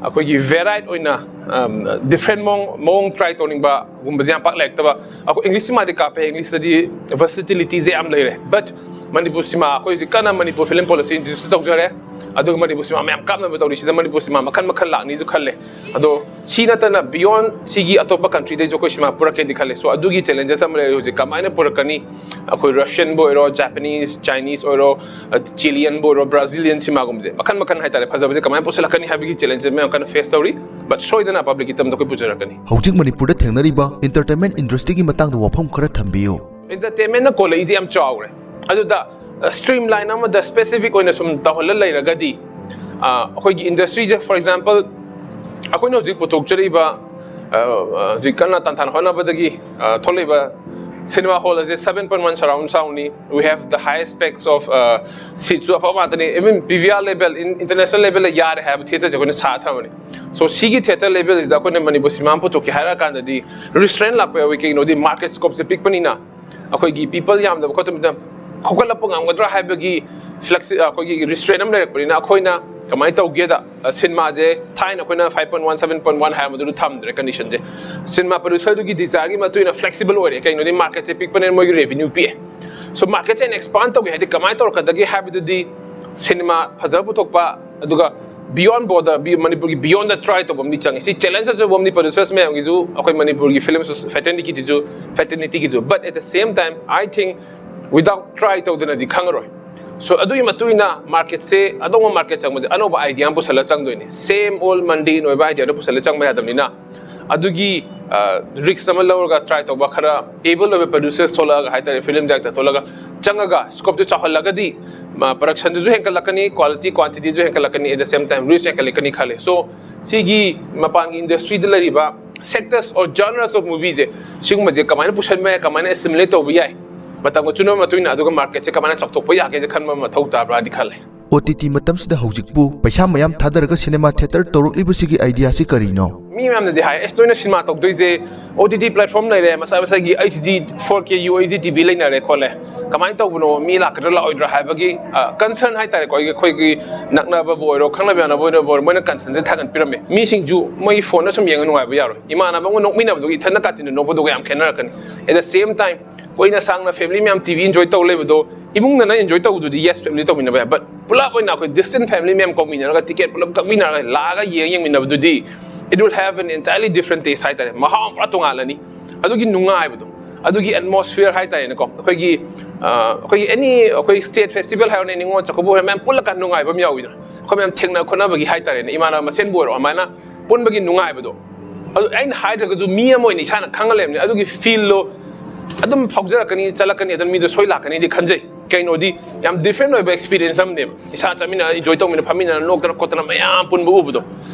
ꯑꯩꯈꯣꯏꯒꯤ varied ꯑꯣꯏꯅ, ꯑꯝ, different ꯃꯑꯣꯡ, ꯃꯑꯣꯡ try ꯇꯧꯅꯤꯡꯕꯒꯨꯝꯕꯁꯦ ꯌꯥꯝ ꯄꯥꯛ ꯂꯩꯔꯛꯇꯕ꯫ ꯑꯩꯈꯣꯏ English ꯁꯤꯃꯥꯗꯤ ꯀꯥꯞꯄꯦ, Englishꯇꯗꯤ versatilityꯁꯦ ꯌꯥꯝ ꯂꯩꯔꯦ, but ꯃꯅꯤꯄꯨꯔ ꯁꯤꯃꯥ ꯑꯩꯈꯣꯏ ꯍꯧꯖꯤꯛ ꯀꯟꯅ ꯃꯅꯤꯄꯨꯔ film policy introduce ꯇꯧꯖꯔꯦ꯫ ꯑꯗꯨꯒ ꯃꯅꯤꯄꯨꯔ ꯁꯤꯃꯥ ꯃꯌꯥꯝ ꯀꯥꯞꯅꯕ ꯇꯧꯔꯤꯁꯤꯗ ꯃꯅꯤꯄꯨꯔ ꯁꯤꯃꯥ ꯃꯈꯜ ꯃꯈꯜ ꯂꯥꯛꯅꯤꯁꯨ ꯈꯜꯂꯦ꯫ ꯑꯗꯣ ꯁꯤ ꯅꯠꯇꯅ beyond ꯁꯤꯒꯤ ꯑꯇꯣꯞꯄ countryꯗꯩꯁꯨ ꯑꯩꯈꯣꯏ ꯁꯤꯃꯥ ꯄꯨꯔꯛꯀꯦꯗꯤ ꯈꯜꯂꯦ꯫ So ꯑꯗꯨꯒꯤ challenges ꯑꯃ ꯂꯩꯔꯦ ꯍꯧꯖꯤꯛ, ꯀꯃꯥꯏꯅ ꯄꯨꯔꯛꯀꯅꯤ? ꯑꯩꯈꯣꯏ Russianꯕꯨ ꯑꯣꯏꯔꯣ, Japanese, Chinese ꯑꯣꯏꯔꯣ, ꯑ, Chileanꯕꯨ ꯑꯣꯏꯔꯣ, Brazilian ꯁꯤꯃꯥꯒꯨꯝꯕꯁꯦ ꯃꯈꯜ ꯃꯈꯜ ꯍꯥꯏꯇꯥꯔꯦ, ꯐꯖꯕꯁꯦ ꯀꯃꯥꯏꯅ ꯄꯨꯁꯤꯜꯂꯛꯀꯅꯤ ꯍꯥꯏꯕꯒꯤ challenges ꯃꯌꯥꯝ ꯀꯟꯅ face ꯇꯧꯔꯤ꯫ But ꯁꯣꯏꯗꯅ publicꯀꯤ ꯇꯝꯗ ꯑꯩꯈꯣꯏ ꯄꯨꯖꯔꯛꯀꯅꯤ꯫ ꯍꯧꯖꯤꯛ ꯃꯅꯤꯄꯨꯔꯗ ꯊꯦꯡꯅꯔꯤꯕ entertainment industryꯒꯤ ꯃꯇꯥꯡꯗ ꯋꯥꯐꯝ ꯈꯔ ꯊꯝꯕꯤꯌꯨ꯫ Entertainmentꯅ ꯀꯣꯜꯂꯛꯏꯁꯦ ꯌꯥꯝ ꯆꯥꯎꯔꯦ꯫ ꯑꯗꯨꯗ, ꯑ, streamline ꯑꯃꯗ specific ꯑꯣꯏꯅ ꯁꯨꯝ ꯇꯧꯍꯜꯂ ꯂꯩꯔꯒꯗꯤ, ꯑ, ꯑꯩꯈꯣꯏꯒꯤ industryꯁꯦ, for example, ꯑꯩꯈꯣꯏꯅ ꯍꯧꯖꯤꯛ ꯄꯨꯊꯣꯛꯆꯔꯤꯕ, ꯑ, ꯑ, ꯍꯧꯖꯤꯛ ꯀꯟꯅ ꯇꯥꯟꯊꯥꯅ ꯍꯣꯠꯅꯕꯗꯒꯤ, ꯑ, ꯊꯣꯛꯂꯛꯏꯕ cinema hall ꯑꯁꯦ seven point one surround soundꯅꯤ꯫ We have the highest specs of, ꯑ, seatꯁꯨ ꯑꯐꯕ ꯉꯥꯛꯇꯅꯤ꯫ Even PVR level, in-, international levelꯗ ꯌꯥꯔꯦ ꯍꯥꯏꯕ theatreꯁꯦ ꯑꯩꯈꯣꯏꯅ ꯁꯥ ꯊꯝꯕꯅꯤ꯫ So ꯁꯤꯒꯤ theatre levelꯁꯤꯗ ꯑꯩꯈꯣꯏꯅ ꯃꯅꯤꯄꯨꯔ ꯁꯤꯃꯥ ꯑꯃ ꯄꯨꯊꯣꯛꯀꯦ ꯍꯥꯏꯔ ꯀꯥꯟꯗꯗꯤ restraint ꯂꯥꯛꯄ ꯌꯥꯎꯏ꯫ ꯀꯩꯒꯤꯅꯣꯗꯤ market scopeꯁꯦ ꯄꯤꯛꯄꯅꯤꯅ꯫ ꯑꯩꯈꯣꯏꯒꯤ people ꯌꯥꯝꯗꯕ ꯈꯣꯠꯇꯕꯅꯤꯅ ꯍꯧꯒꯠꯂꯛꯄ ꯉꯝꯒꯗ꯭ꯔꯥ ꯍꯥꯏꯕꯒꯤ flexi-, ꯑꯩꯈꯣꯏꯒꯤ restraint ꯑꯃ ꯂꯩꯔꯛꯄꯅꯤꯅ ꯑꯩꯈꯣꯏꯅ ꯀꯃꯥꯏꯅ ꯇꯧꯒꯦꯗ, ꯑ, ꯁꯤꯅꯦꯃꯥꯁꯦ ꯊꯥꯏꯅ ꯑꯩꯈꯣꯏꯅ five point one, seven point one ꯍꯥꯏꯕꯗꯨꯗ ꯊꯝꯗ꯭ꯔꯦ conditionꯁꯦ꯫ ꯁꯤꯅꯦꯃꯥ producerꯗꯨꯒꯤ desireꯒꯤ ꯃꯇꯨꯡ ꯏꯟꯅ flexible ꯑꯣꯏꯔꯦ꯫ ꯀꯩꯒꯤꯅꯣꯗꯤ marketꯁꯦ ꯄꯤꯛꯄꯅꯤꯅ ꯃꯣꯏꯒꯤ revenue ꯄꯤꯛꯑꯦ꯫ So marketꯁꯦ ꯑꯩꯅ expand ꯇꯧꯒꯦ ꯍꯥꯏꯗꯤ ꯀꯃꯥꯏꯅ ꯇꯧꯔꯛꯀꯗꯒꯦ ꯍꯥꯏꯕꯗꯨꯗꯤ ꯁꯤꯅꯦꯃꯥ ꯐꯖꯕ ꯄꯨꯊꯣꯛꯄ, ꯑꯗꯨꯒ beyond border, be-, ꯃꯅꯤꯄꯨꯔꯒꯤ beyondꯗ try ꯇꯧꯕ ꯑꯃꯗꯤ ꯆꯪꯉꯤ꯫ ꯁꯤ challenge ꯑꯆꯧꯕ ꯑꯃꯗꯤ producers ꯃꯌꯥꯝꯒꯤꯁꯨ, ꯑꯩꯈꯣꯏ ꯃꯅꯤꯄꯨꯔꯒꯤ film fraternityꯒꯤꯁꯨ, fraternityꯒꯤꯁꯨ꯫ But at the same time, I think without try ꯇꯧꯗꯅꯗꯤ ꯈꯪꯉꯔꯣꯏ꯫ So ꯑꯗꯨꯒꯤ ꯃꯇꯨꯡ ꯏꯟꯅ marketꯁꯦ, ꯑꯅꯧꯕ market ꯆꯪꯕꯁꯦ ꯑꯅꯧꯕ idea ꯑꯃ ꯄꯨꯁꯜꯂ ꯆꯪꯗꯣꯏꯅꯤ꯫ Same old mundane ꯑꯣꯏꯕ ideaꯗꯣ ꯄꯨꯁꯜꯂ ꯆꯪꯕ ꯌꯥꯗꯕꯅꯤꯅ, ꯑꯗꯨꯒꯤ, ꯑ, risk ꯑꯃ ꯂꯧꯔꯒ try ꯇꯧꯕ, ꯈꯔ able ꯑꯣꯏꯕ producers ꯊꯣꯛꯂꯛꯑꯒ ꯍꯥꯏꯇꯥꯔꯦ, film director ꯊꯣꯛꯂꯒ ꯆꯪꯉꯒ scopeꯇꯨ ꯆꯥꯎꯍꯜꯂꯒꯗꯤ, ꯃ-, productionꯗꯨꯁꯨ ꯍꯦꯟꯒꯠꯂꯛꯀꯅꯤ, quality quantityꯁꯨ ꯍꯦꯟꯒꯠꯂꯛꯀꯅꯤ, at the same time reach ꯍꯦꯟꯒꯠꯂꯛꯀꯅꯤ ꯈꯜꯂꯦ꯫ So ꯁꯤꯒꯤ ꯃꯄꯥꯟꯒꯤ industryꯗ ꯂꯩꯔꯤꯕ sectors or genres of movieꯁꯦ, ꯁꯤꯒꯨꯝꯕꯁꯦ ꯀꯃꯥꯏꯅ ꯄꯨꯁꯟꯕ ꯌꯥꯏ, ꯀꯃꯥꯏꯅ assimilate ꯇꯧꯕ ꯌꯥꯏ, ꯃꯇꯝꯒ ꯆꯨꯅꯕ ꯃꯇꯨꯡ ꯏꯟꯅ, ꯑꯗꯨꯒ marketꯁꯦ ꯀꯃꯥꯏꯅ ꯆꯥꯎꯊꯣꯛꯄ ꯌꯥꯒꯦꯁꯦ ꯈꯟꯕ ꯃꯊꯧ ꯇꯥꯕ꯭ꯔꯥꯗꯤ ꯈꯜꯂꯦ꯫ ꯑꯣ ꯇꯤ ꯇꯤ ꯃꯇꯝꯁꯤꯗ ꯍꯧꯖꯤꯛꯄꯨ ꯄꯩꯁꯥ ꯃꯌꯥꯝ ꯊꯥꯗꯔꯒ ꯁꯤꯅꯦꯃꯥ ꯊꯤꯌꯦꯇꯔ ꯇꯧꯔꯛꯂꯤꯕꯁꯤꯒꯤ ꯑꯥꯏꯗꯤꯌꯥꯁꯤ ꯀꯔꯤꯅꯣ? ꯃꯤ ꯃꯌꯥꯝꯅꯗꯤ ꯍꯥꯏ, ꯑꯦꯁ, ꯅꯣꯏꯅ ꯁꯤꯅꯦꯃꯥ ꯇꯧꯗꯣꯏꯁꯦ ꯑꯣ ꯇꯤ ꯇꯤ ꯄ꯭ꯂꯦꯠꯐꯣꯝ ꯂꯩꯔꯦ, ꯃꯁꯥ ꯃꯁꯥꯒꯤ H D, four K U H D T V ꯂꯩꯅꯔꯦ ꯈꯣꯠꯂꯦ, ꯀꯃꯥꯏꯅ ꯇꯧꯕꯅꯣ, ꯃꯤ ꯂꯥꯛꯀꯗ꯭ꯔꯥ ꯂꯥꯛꯑꯣꯏꯗ꯭ꯔꯥ ꯍꯥꯏꯕꯒꯤ ꯀꯟꯁꯔꯟ ꯍꯥꯏꯇꯥꯔꯦꯀꯣ꯫ ꯑꯩꯈꯣꯏꯒꯤ ꯅꯛꯅꯕꯕꯨ ꯑꯣꯏꯔꯣ, ꯈꯪꯅꯕ ꯌꯥꯅꯕ ꯑꯣꯏꯔꯣ, ꯃꯣꯏꯅ ꯀꯟꯁꯔꯟꯁꯦ ꯊꯥꯒꯠꯄꯤꯔꯝꯃꯦ꯫ ꯃꯤꯁꯤꯡꯁꯨ ꯃꯣꯏꯒꯤ ꯐꯣꯟꯗ ꯁꯨꯝ ꯌꯦꯡꯉ ꯅꯨꯡꯉꯥꯏꯕ ꯌꯥꯔꯣꯏ꯫ ꯏꯃꯥꯟꯅꯕ ꯑꯃꯒ ꯅꯣꯛꯃꯤꯟꯅꯕꯗꯨꯒ ꯏꯊꯟꯗ ꯀꯥꯆꯤꯟꯗ ꯅꯣꯛꯄꯗꯨꯒ ꯌꯥꯝ ꯈꯦꯠꯅꯔꯛꯀꯅꯤ꯫ At the same time, ꯀꯨꯏꯅ ꯁꯥꯡꯅ ꯐꯦꯃꯤꯂꯤ ꯃꯌꯥꯝ ꯇꯤ ꯚꯤ ꯏꯟꯖꯣꯏ ꯇꯧ ꯂꯩꯕꯗꯣ, ꯏꯃꯨꯡꯗꯅ ꯏꯟꯖꯣꯏ ꯇꯧꯕꯗꯨꯗꯤ ꯌꯦꯁ, ꯐꯦꯃꯤꯂꯤ ꯇꯧꯃꯤꯟꯅꯕ ꯌꯥꯏ, ꯕꯠ ꯄꯨꯂꯞ ꯑꯣꯏꯅ ꯑꯩꯈꯣꯏ ꯗꯤꯁꯇꯦꯟ ꯐꯦꯃꯤꯂꯤ ꯃꯌꯥꯝ ꯀꯧꯃꯤꯟꯅꯔꯒ, ꯇꯤꯀꯦꯠ ꯄꯨꯂꯞ ꯀꯛꯃꯤꯟꯅꯔꯒ ꯂꯥꯛꯑꯒ ꯌꯦꯡ ꯌꯦꯡꯃꯤꯟꯅꯕꯗꯨꯗꯤ, it will have an entirely different taste ꯍꯥꯏꯇꯥꯔꯦ꯫ ꯃꯍꯥꯎ ꯑꯃ ꯄꯨꯔꯥ ꯇꯣꯉꯥꯜꯂꯅꯤ꯫ ꯑꯗꯨꯒꯤ ꯅꯨꯡꯉꯥꯏꯕꯗꯣ, ꯑꯗꯨꯒꯤ ꯑꯦꯠꯃꯣꯁꯐꯤꯌꯔ ꯍꯥꯏꯇꯥꯔꯦꯅꯦꯀꯣ, ꯑꯩꯈꯣꯏꯒꯤ ꯑ, ꯑꯩꯈꯣꯏꯒꯤ ꯑꯦꯅꯤ, ꯑꯩꯈꯣꯏ ꯁ꯭ꯇꯦꯠ ꯐꯦꯁꯇꯤꯚꯦꯜ ꯍꯥꯏꯔꯣꯅꯦ, ꯅꯤꯉꯣꯜ ꯆꯥꯛꯀꯧꯕ ꯑꯣꯏꯔꯣ, ꯃꯌꯥꯝ ꯄꯨꯜꯂꯀꯥꯟꯗ ꯅꯨꯡꯉꯥꯏꯕ ꯑꯃ ꯌꯥꯎꯋꯤꯗꯅ, ꯑꯩꯈꯣꯏ ꯃꯌꯥꯝ ꯊꯦꯡꯅ ꯈꯣꯠꯅꯕꯒꯤ ꯍꯥꯏꯇꯥꯔꯦꯅꯦ, ꯏꯃꯥꯟꯅꯕ ꯃꯁꯦꯟꯕꯨ ꯑꯣꯏꯔꯣ, ꯑꯗꯨꯃꯥꯏꯅ ꯄꯨꯟꯕꯒꯤ ꯅꯨꯡꯉꯥꯏꯕꯗꯣ, ꯑꯗꯨ ꯑꯩꯅ ꯍꯥꯏꯗ꯭ꯔꯒꯁꯨ ꯃꯤ ꯑꯃ ꯑꯣꯏꯅ ꯏꯁꯥꯅ ꯈꯪꯉ ꯂꯩꯕꯅꯤ꯫ ꯑꯗꯨꯒꯤ ꯐꯤꯜꯗꯣ ꯑꯗꯨꯝ ꯐꯥꯎꯖꯔꯛꯀꯅꯤ, ꯆꯠꯂꯛꯀꯅꯤ, ꯑꯗꯨꯝ ꯃꯤꯗꯣ ꯁꯣꯏ ꯂꯥꯛꯀꯅꯤꯗꯤ ꯈꯟꯖꯩ꯫ ꯀꯩꯅꯣꯗꯤ, ꯌꯥꯝ ꯗꯤꯐ꯭ꯔꯦꯟ ꯑꯣꯏꯕ ꯑꯦꯛꯁꯄꯤꯔꯤꯌꯦꯟꯁ ꯑꯃꯅꯦꯕ꯫ ꯏꯁꯥ ꯆꯠꯃꯤꯟꯅꯔ, ꯏꯟꯖꯣꯏ ꯇꯧꯃꯤꯟꯅ, ꯐꯝꯃꯤꯟꯅꯔ, ꯅꯣꯛꯇꯅ ꯈꯣꯠꯇꯅ ꯃꯌꯥꯝ ꯄꯨꯟꯕ ꯎꯕꯗꯣ꯫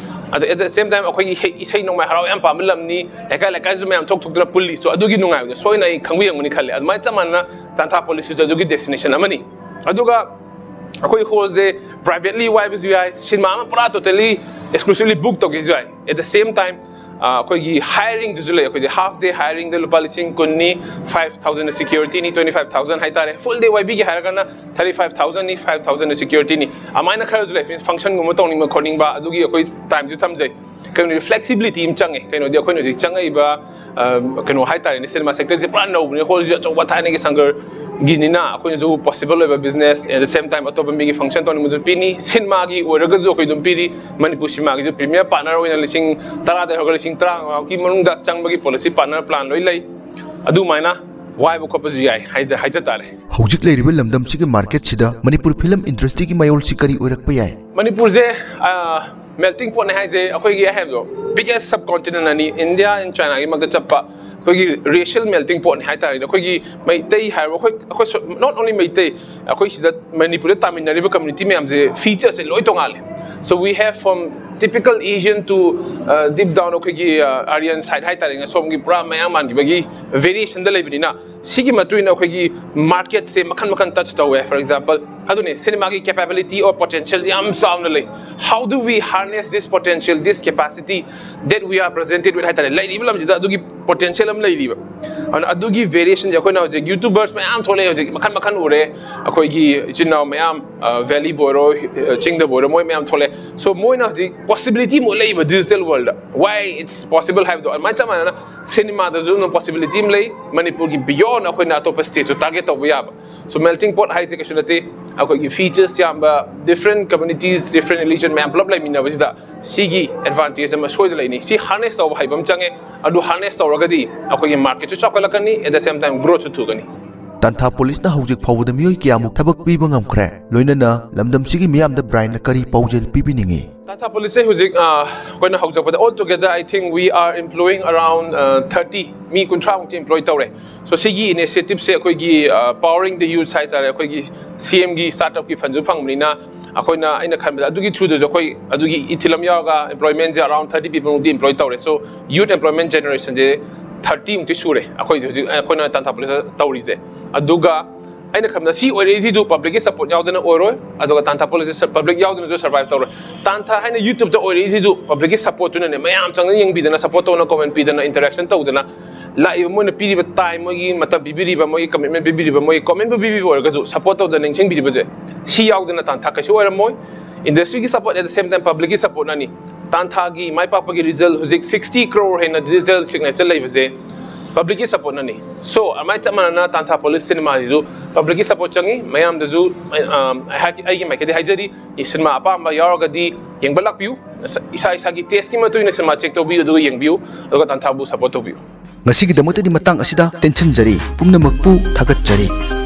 ꯑꯗꯣ at the same time, ꯑꯩꯈꯣꯏꯒꯤ ꯏꯁꯩ, ꯏꯁꯩ ꯅꯣꯡꯃꯥꯏ ꯍꯔꯥꯎ ꯌꯥꯝ ꯄꯥꯝꯕ ꯂꯝꯅꯤ, ꯂꯩꯀꯥꯏ ꯂꯩꯀꯥꯏꯁꯨ ꯃꯌꯥꯝ ꯊꯣꯛ ꯊꯣꯛꯇꯅ ꯄꯨꯜꯂꯤ꯫ So ꯑꯗꯨꯒꯤ ꯅꯨꯡꯉꯥꯏꯕꯗꯣ ꯁꯣꯏꯅ ꯑꯩ ꯈꯪꯕꯤꯔꯝꯒꯅꯤ ꯈꯜꯂꯦ꯫ ꯑꯗꯨꯃꯥꯏꯅ ꯆꯞ ꯃꯥꯟꯅꯅ ꯇꯥꯟꯊꯥ ꯄꯣꯂꯤꯁꯤꯁꯨ ꯑꯗꯨꯒꯤ ꯗꯦꯁꯇꯤꯅꯦꯁꯟ ꯑꯃꯅꯤ꯫ ꯑꯗꯨꯒ ꯑꯩꯈꯣꯏ ꯍꯣꯜꯁꯦ ꯄ꯭ꯔꯥꯏꯚꯦꯠꯂꯤ ꯋꯥꯏꯕꯁꯨ ꯌꯥꯏ, ꯁꯤꯅꯦꯃꯥ ꯑꯃ ꯄꯨꯔꯥ ꯇꯣꯇꯦꯂꯤ ꯑꯦꯛꯁꯀ꯭ꯂꯨꯁꯤꯚꯂꯤ ꯕꯨꯛ ꯇꯧꯒꯦꯁꯨ ꯌꯥꯏ꯫ At the same time, ꯑꯩꯈꯣꯏꯒꯤ ꯍꯥꯏꯌꯔꯤꯡꯗꯨꯁꯨ ꯂꯩ꯫ ꯑꯩꯈꯣꯏꯁꯦ ꯍꯥꯐ ꯗꯦ ꯍꯥꯏꯌꯔꯤꯡꯗ ꯂꯨꯄꯥ ꯂꯤꯁꯤꯡ ꯀꯨꯟꯅꯤ, five thousand security ꯅꯤ, twenty five thousand ꯍꯥꯏꯇꯥꯔꯦ꯫ ꯐꯨꯜ ꯗꯦ ꯋꯥꯏꯕꯤꯒꯦ ꯍꯥꯏꯔꯒꯅ thirty five thousand ꯅꯤ, five thousand security ꯅꯤ꯫ ꯑꯗꯨꯃꯥꯏꯅ ꯈꯔꯁꯨ ꯂꯩ꯫ ꯐꯪꯁꯟꯒꯨꯝꯕ ꯇꯧꯅꯤꯡꯕ ꯈꯣꯠꯅꯤꯡꯕ, ꯑꯗꯨꯒꯤ ꯑꯩꯈꯣꯏ ꯇꯥꯏꯝꯁꯨ ꯊꯝꯖꯩ꯫ ꯀꯩꯅꯣꯗꯤ, ꯐ꯭ꯂꯦꯛꯁꯤꯕꯤꯂꯤꯇꯤ ꯑꯃ ꯆꯪꯉꯦ꯫ ꯀꯩꯅꯣꯗꯤ, ꯑꯩꯈꯣꯏꯅ ꯍꯧꯖꯤꯛ ꯆꯪꯉꯛꯏꯕ, ꯑ, ꯀꯩꯅꯣ ꯍꯥꯏꯇꯥꯔꯦꯅꯦ, ꯁꯤꯅꯦꯃꯥ ꯁꯦꯛꯇꯔꯁꯦ ꯄꯨꯔꯥ ꯅꯧꯕꯅꯦ, ꯍꯣꯜꯁꯤꯁꯨ ꯑꯆꯧꯕ ꯊꯥꯏꯅꯒꯤ ꯁꯪꯒꯔꯒꯤꯅꯤꯅ ꯑꯩꯈꯣꯏꯅꯁꯨ ꯄꯣꯁꯤꯕꯜ ꯑꯣꯏꯕ business, at the same time ꯑꯇꯣꯞꯄ ꯃꯤꯒꯤ ꯐꯪꯁꯟ ꯇꯧꯅꯤꯡꯕꯁꯨ ꯄꯤꯅꯤ꯫ ꯁꯤꯅꯦꯃꯥꯒꯤ ꯑꯣꯏꯔꯒꯁꯨ ꯑꯩꯈꯣꯏ ꯑꯗꯨꯝ ꯄꯤꯔꯤ꯫ ꯃꯅꯤꯄꯨꯔ ꯁꯤꯅꯦꯃꯥꯒꯤꯁꯨ ꯄ꯭ꯔꯤꯃꯤꯌꯔ ꯄꯥꯔꯠꯅꯔ ꯑꯣꯏꯅ ꯂꯤꯁꯤꯡ ꯇꯔꯥꯗꯒꯤ ꯍꯧꯔꯒ ꯂꯤꯁꯤꯡ ꯇꯔꯥꯃꯉꯥꯒꯤ ꯃꯅꯨꯡꯗ ꯆꯪꯕꯒꯤ ꯄꯣꯂꯤꯁꯤ ꯄꯥꯔꯠꯅꯔ ꯄ꯭ꯂꯥꯟ ꯂꯣꯏ ꯂꯩ꯫ ꯑꯗꯨꯃꯥꯏꯅ ꯋꯥꯏꯕ ꯈꯣꯠꯄꯁꯨ ꯌꯥꯏ ꯍꯥꯏꯖ-, ꯍꯥꯏꯖ ꯇꯥꯔꯦ꯫ ꯍꯧꯖꯤꯛ ꯂꯩꯔꯤꯕ ꯂꯝꯗꯝꯁꯤꯒꯤ ꯃꯥꯔꯀꯦꯠꯁꯤꯗ ꯃꯅꯤꯄꯨꯔ ꯐꯤꯂꯝ ꯏꯟꯗꯁꯇ꯭ꯔꯤꯒꯤ ꯃꯌꯣꯜꯁꯤ ꯀꯔꯤ ꯑꯣꯏꯔꯛꯄ ꯌꯥꯏ? ꯃꯅꯤꯄꯨꯔꯁꯦ, ꯑ, ꯃꯦꯜꯇꯤꯡ ꯄꯣꯠꯅꯦ ꯍꯥꯏꯁꯦ꯫ ꯑꯩꯈꯣꯏꯒꯤ ꯑꯩ ꯍꯥꯏꯕꯗꯣ, ꯕꯤꯒꯦꯁ ꯁꯕ ꯀꯣꯟꯇꯤꯅꯦꯟ ꯑꯅꯤ, ꯏꯟꯗꯤꯌꯥ and ꯆꯥꯏꯅꯥꯒꯤ ꯃꯔꯛꯇ ꯆꯠꯄ ꯑꯩꯈꯣꯏꯒꯤ ꯔꯦꯁꯤꯌꯦꯜ ꯃꯦꯜꯇꯤꯡ ꯄꯣꯠꯅꯦ ꯍꯥꯏꯇꯥꯔꯦꯅꯦ꯫ ꯑꯩꯈꯣꯏꯒꯤ ꯃꯩꯇꯩ ꯍꯥꯏꯔꯣ, ꯑꯩꯈꯣꯏ, ꯑꯩꯈꯣꯏ ꯁ-, not only ꯃꯩꯇꯩ, ꯑꯩꯈꯣꯏ ꯁꯤꯗ ꯃꯅꯤꯄꯨꯔꯗ ꯇꯥꯃꯤꯟꯅꯔꯤꯕ ꯀꯝꯃ꯭ꯌꯨꯅꯤꯇꯤ ꯃꯌꯥꯝꯁꯦ ꯐꯤꯆꯔꯁꯦ ꯂꯣꯏ ꯇꯣꯡꯉꯥꯜꯂꯦ꯫ So we have from Typical Asian to deep down ꯑꯩꯈꯣꯏꯒꯤ Aryan side ꯍꯥꯏꯇꯥꯔꯦꯅꯦ, ꯁꯣꯝꯒꯤ ꯄꯨꯔꯥ ꯃꯌꯥꯡ ꯃꯥꯟꯈꯤꯕꯒꯤ variationꯗ ꯂꯩꯕꯅꯤꯅ, ꯁꯤꯒꯤ ꯃꯇꯨꯡ ꯏꯟꯅ ꯑꯩꯈꯣꯏꯒꯤ marketꯁꯦ ꯃꯈꯟ ꯃꯈꯟ touch ꯇꯧꯋꯦ꯫ For example, ꯑꯗꯨꯅꯦ, cinemaꯒꯤ capability or potentialꯁꯦ ꯌꯥꯝ ꯆꯥꯎꯅ ꯂꯩ꯫ How do we harness this potential, this capacity that we are presented with ꯍꯥꯏꯇꯥꯔꯦ? ꯂꯩꯔꯤꯕ ꯂꯝꯁꯤꯗ ꯑꯗꯨꯒꯤ potential ꯑꯃ ꯂꯩꯔꯤꯕ꯫ ꯑꯗꯨꯅ ꯑꯗꯨꯒꯤ variationꯁꯦ ꯑꯩꯈꯣꯏꯅ ꯍꯧꯖꯤꯛ YouTubers ꯃꯌꯥꯝ ꯊꯣꯛꯂꯛꯑꯦ, ꯍꯧꯖꯤꯛ ꯃꯈꯟ ꯃꯈꯟ ꯎꯔꯦ꯫ ꯑꯩꯈꯣꯏꯒꯤ ꯏꯆꯤꯟ ꯏꯅꯥꯎ ꯃꯌꯥꯝ, valleyꯕꯨ ꯑꯣꯏꯔꯣ, ꯆꯤꯡꯗꯕꯨ ꯑꯣꯏꯔꯣ, ꯃꯣꯏ ꯃꯌꯥꯝ ꯊꯣꯛꯂꯛꯑꯦ꯫ So ꯃꯣꯏꯅ ꯍꯧꯖꯤꯛ possibility ꯑꯃ ꯂꯩꯕ digital worldꯗ꯫ Why it's possible ꯍꯥꯏꯕꯗꯣ ꯑꯗꯨꯃꯥꯏꯅ ꯆꯞ ꯃꯥꯟꯅꯅ cinemaꯗꯁꯨ ꯑꯗꯨꯝ possibility ꯑꯃ ꯂꯩ꯫ ꯃꯅꯤꯄꯨꯔꯒꯤ beyond ꯑꯩꯈꯣꯏꯅ ꯑꯇꯣꯞꯄ stateꯁꯨ target ꯇꯧꯕ ꯌꯥꯕ꯫ So melting pot ꯍꯥꯏꯁꯦ ꯀꯩꯁꯨ ꯅꯠꯇꯦ, ꯑꯩꯈꯣꯏꯒꯤ features ꯌꯥꯝꯕ, different communities, different religion ꯃꯌꯥꯝ ꯄꯨꯂꯞ ꯂꯩꯃꯤꯟꯅꯕꯁꯤꯗ ꯁꯤꯒꯤ advantage ꯑꯃ ꯁꯣꯏꯗꯅ ꯂꯩꯅꯤ꯫ ꯁꯤ harness ꯇꯧꯕ ꯍꯩꯕ ꯑꯃ ꯆꯪꯉꯦ꯫ ꯑꯗꯨ harness ꯇꯧꯔꯒꯗꯤ ꯑꯩꯈꯣꯏꯒꯤ marketꯁꯨ ꯆꯥꯎꯈꯠꯂꯛꯀꯅꯤ, at the same time growthꯁꯨ ꯊꯨꯒꯅꯤ꯫ ꯇꯥꯟꯊꯥ policeꯅ ꯍꯧꯖꯤꯛ ꯐꯥꯎꯕꯗ ꯃꯤꯑꯣꯏ ꯀꯌꯥꯃꯨꯛ ꯊꯕꯛ ꯄꯤꯕ ꯉꯝꯈ꯭ꯔꯦ? ꯂꯣꯏꯅꯅ ꯂꯝꯗꯝꯁꯤꯒꯤ ꯃꯤꯌꯥꯝꯗ ꯕ꯭ꯔꯥꯏꯟꯅ ꯀꯔꯤ ꯄꯥꯎꯖꯦꯜ ꯄꯤꯕꯤꯅꯤꯡꯏ? ꯇꯥꯟꯊꯥ policeꯁꯦ ꯍꯧꯖꯤꯛ ꯑꯩꯈꯣꯏꯅ ꯍꯧꯖꯔꯛꯄꯗ, all together I think we are employing around thirty, me ꯀꯨꯟꯊ꯭ꯔꯥꯃꯨꯛꯇꯤ employ ꯇꯧꯔꯦ꯫ So ꯁꯤꯒꯤ initiativeꯁꯦ ꯑꯩꯈꯣꯏꯒꯤ Powering the Youth ꯍꯥꯏꯇꯥꯔꯦ, ꯑꯩꯈꯣꯏꯒꯤ CMꯒꯤ startupꯀꯤ fundꯁꯨ ꯐꯪꯕꯅꯤꯅ, ꯑꯩꯈꯣꯏꯅ, ꯑꯩꯅ ꯈꯟꯕꯗ ꯑꯗꯨꯒꯤ throughꯗꯁꯨ ꯑꯩꯈꯣꯏ ꯑꯗꯨꯒꯤ ꯏꯊꯤꯜ ꯑꯃ ꯌꯥꯎꯔꯒ employmentꯁꯦ around thirty peopleꯃꯨꯛꯇꯤ employ ꯇꯧꯔꯦ꯫ So youth employment generationꯁꯦ thirtyꯃꯨꯛꯇꯤ ꯁꯨꯔꯦ ꯑꯩꯈꯣꯏꯁꯦ ꯍꯧꯖꯤꯛ ꯑꯩꯈꯣꯏꯅ ꯇꯥꯟꯊꯥ policeꯇ ꯇꯧꯔꯤꯁꯦ꯫ ꯑꯗꯨꯒ ꯑꯩꯅ ꯈꯟꯕꯗ ꯁꯤ ꯑꯣꯏꯔꯛꯏꯁꯤꯗꯨ publicꯀꯤ support ꯌꯥꯎꯗꯅ ꯑꯣꯏꯔꯣꯏ, ꯑꯗꯨꯒ ꯇꯥꯟꯊꯥ policeꯁꯦ public ꯌꯥꯎꯗꯅꯁꯨ survive ꯇꯧꯔꯣꯏ꯫ ꯇꯥꯟꯊꯥ ꯍꯥꯏꯅ YouTubeꯇ ꯑꯣꯏꯔꯛꯏꯁꯤꯁꯨ publicꯀꯤ supportꯇꯨꯅꯅꯦ, ꯃꯌꯥꯝ ꯆꯪꯗꯅ ꯌꯦꯡꯕꯤꯗꯅ, support ꯇꯧꯗꯅ, comment ꯄꯤꯗꯅ, interaction ꯇꯧꯗꯅ, ꯂꯥꯛꯏꯕ ꯃꯣꯏꯅ ꯄꯤꯔꯤꯕ time, ꯃꯣꯏꯒꯤ ꯃꯇꯝ ꯄꯤꯕꯤꯔꯤꯕ, ꯃꯣꯏꯒꯤ commitment ꯄꯤꯕꯤꯔꯤꯕ, ꯃꯣꯏꯒꯤ commentꯄꯨ ꯄꯤꯕꯤꯕ ꯑꯣꯏꯔꯒꯁꯨ, support ꯇꯧꯗꯅ ꯅꯤꯡꯁꯤꯡꯕꯤꯔꯤꯕꯁꯦ, ꯁꯤ ꯌꯥꯎꯗꯅ ꯇꯥꯟꯊꯥ ꯀꯩꯁꯨ ꯑꯣꯏꯔꯝꯃꯣꯏ꯫ Industryꯒꯤ support, at the same time publicꯀꯤ supportꯅꯅꯤ꯫ ꯇꯥꯟꯊꯥꯒꯤ my ꯄꯥꯛꯄꯒꯤ result ꯍꯧꯖꯤꯛ sixty crore ꯍꯦꯟꯅ digital signature ꯂꯩꯕꯁꯦ publicꯀꯤ supportꯅꯅꯤ꯫ So ꯑꯗꯨꯃꯥꯏꯅ ꯆꯞ ꯃꯥꯟꯅꯅ ꯇꯥꯟꯊꯥ police cinemaꯁꯤꯁꯨ publicꯀꯤ support ꯆꯪꯉꯤ꯫ ꯃꯌꯥꯝꯗꯁꯨ ꯑꯩꯍꯥꯛꯀꯤ, ꯑꯩꯒꯤ ꯃꯥꯏꯀꯩꯗꯒꯤ ꯍꯥꯏꯖꯔꯤ, ꯁꯤ cinema ꯑꯄꯥꯝꯕ ꯌꯥꯎꯔꯒꯗꯤ ꯌꯦꯡꯕ ꯂꯥꯛꯄꯤꯌꯨ꯫ ꯏꯁꯥ ꯏꯁꯥꯒꯤ tasteꯀꯤ ꯃꯇꯨꯡ ꯏꯟꯅ cinema check ꯇꯧꯕꯤꯌꯨ, ꯑꯗꯨꯒ ꯌꯦꯡꯕꯤꯌꯨ, ꯑꯗꯨꯒ ꯇꯥꯟꯊꯥꯕꯨ support ꯇꯧꯕꯤꯌꯨ꯫ ꯉꯁꯤꯒꯤꯗꯃꯛꯇꯗꯤ ꯃꯇꯥꯡ ꯑꯁꯤꯗ ꯇꯦꯟꯁꯤꯟꯖꯔꯤ꯫ ꯄꯨꯝꯅꯃꯛꯄꯨ ꯊꯥꯒꯠꯆꯔꯤ꯫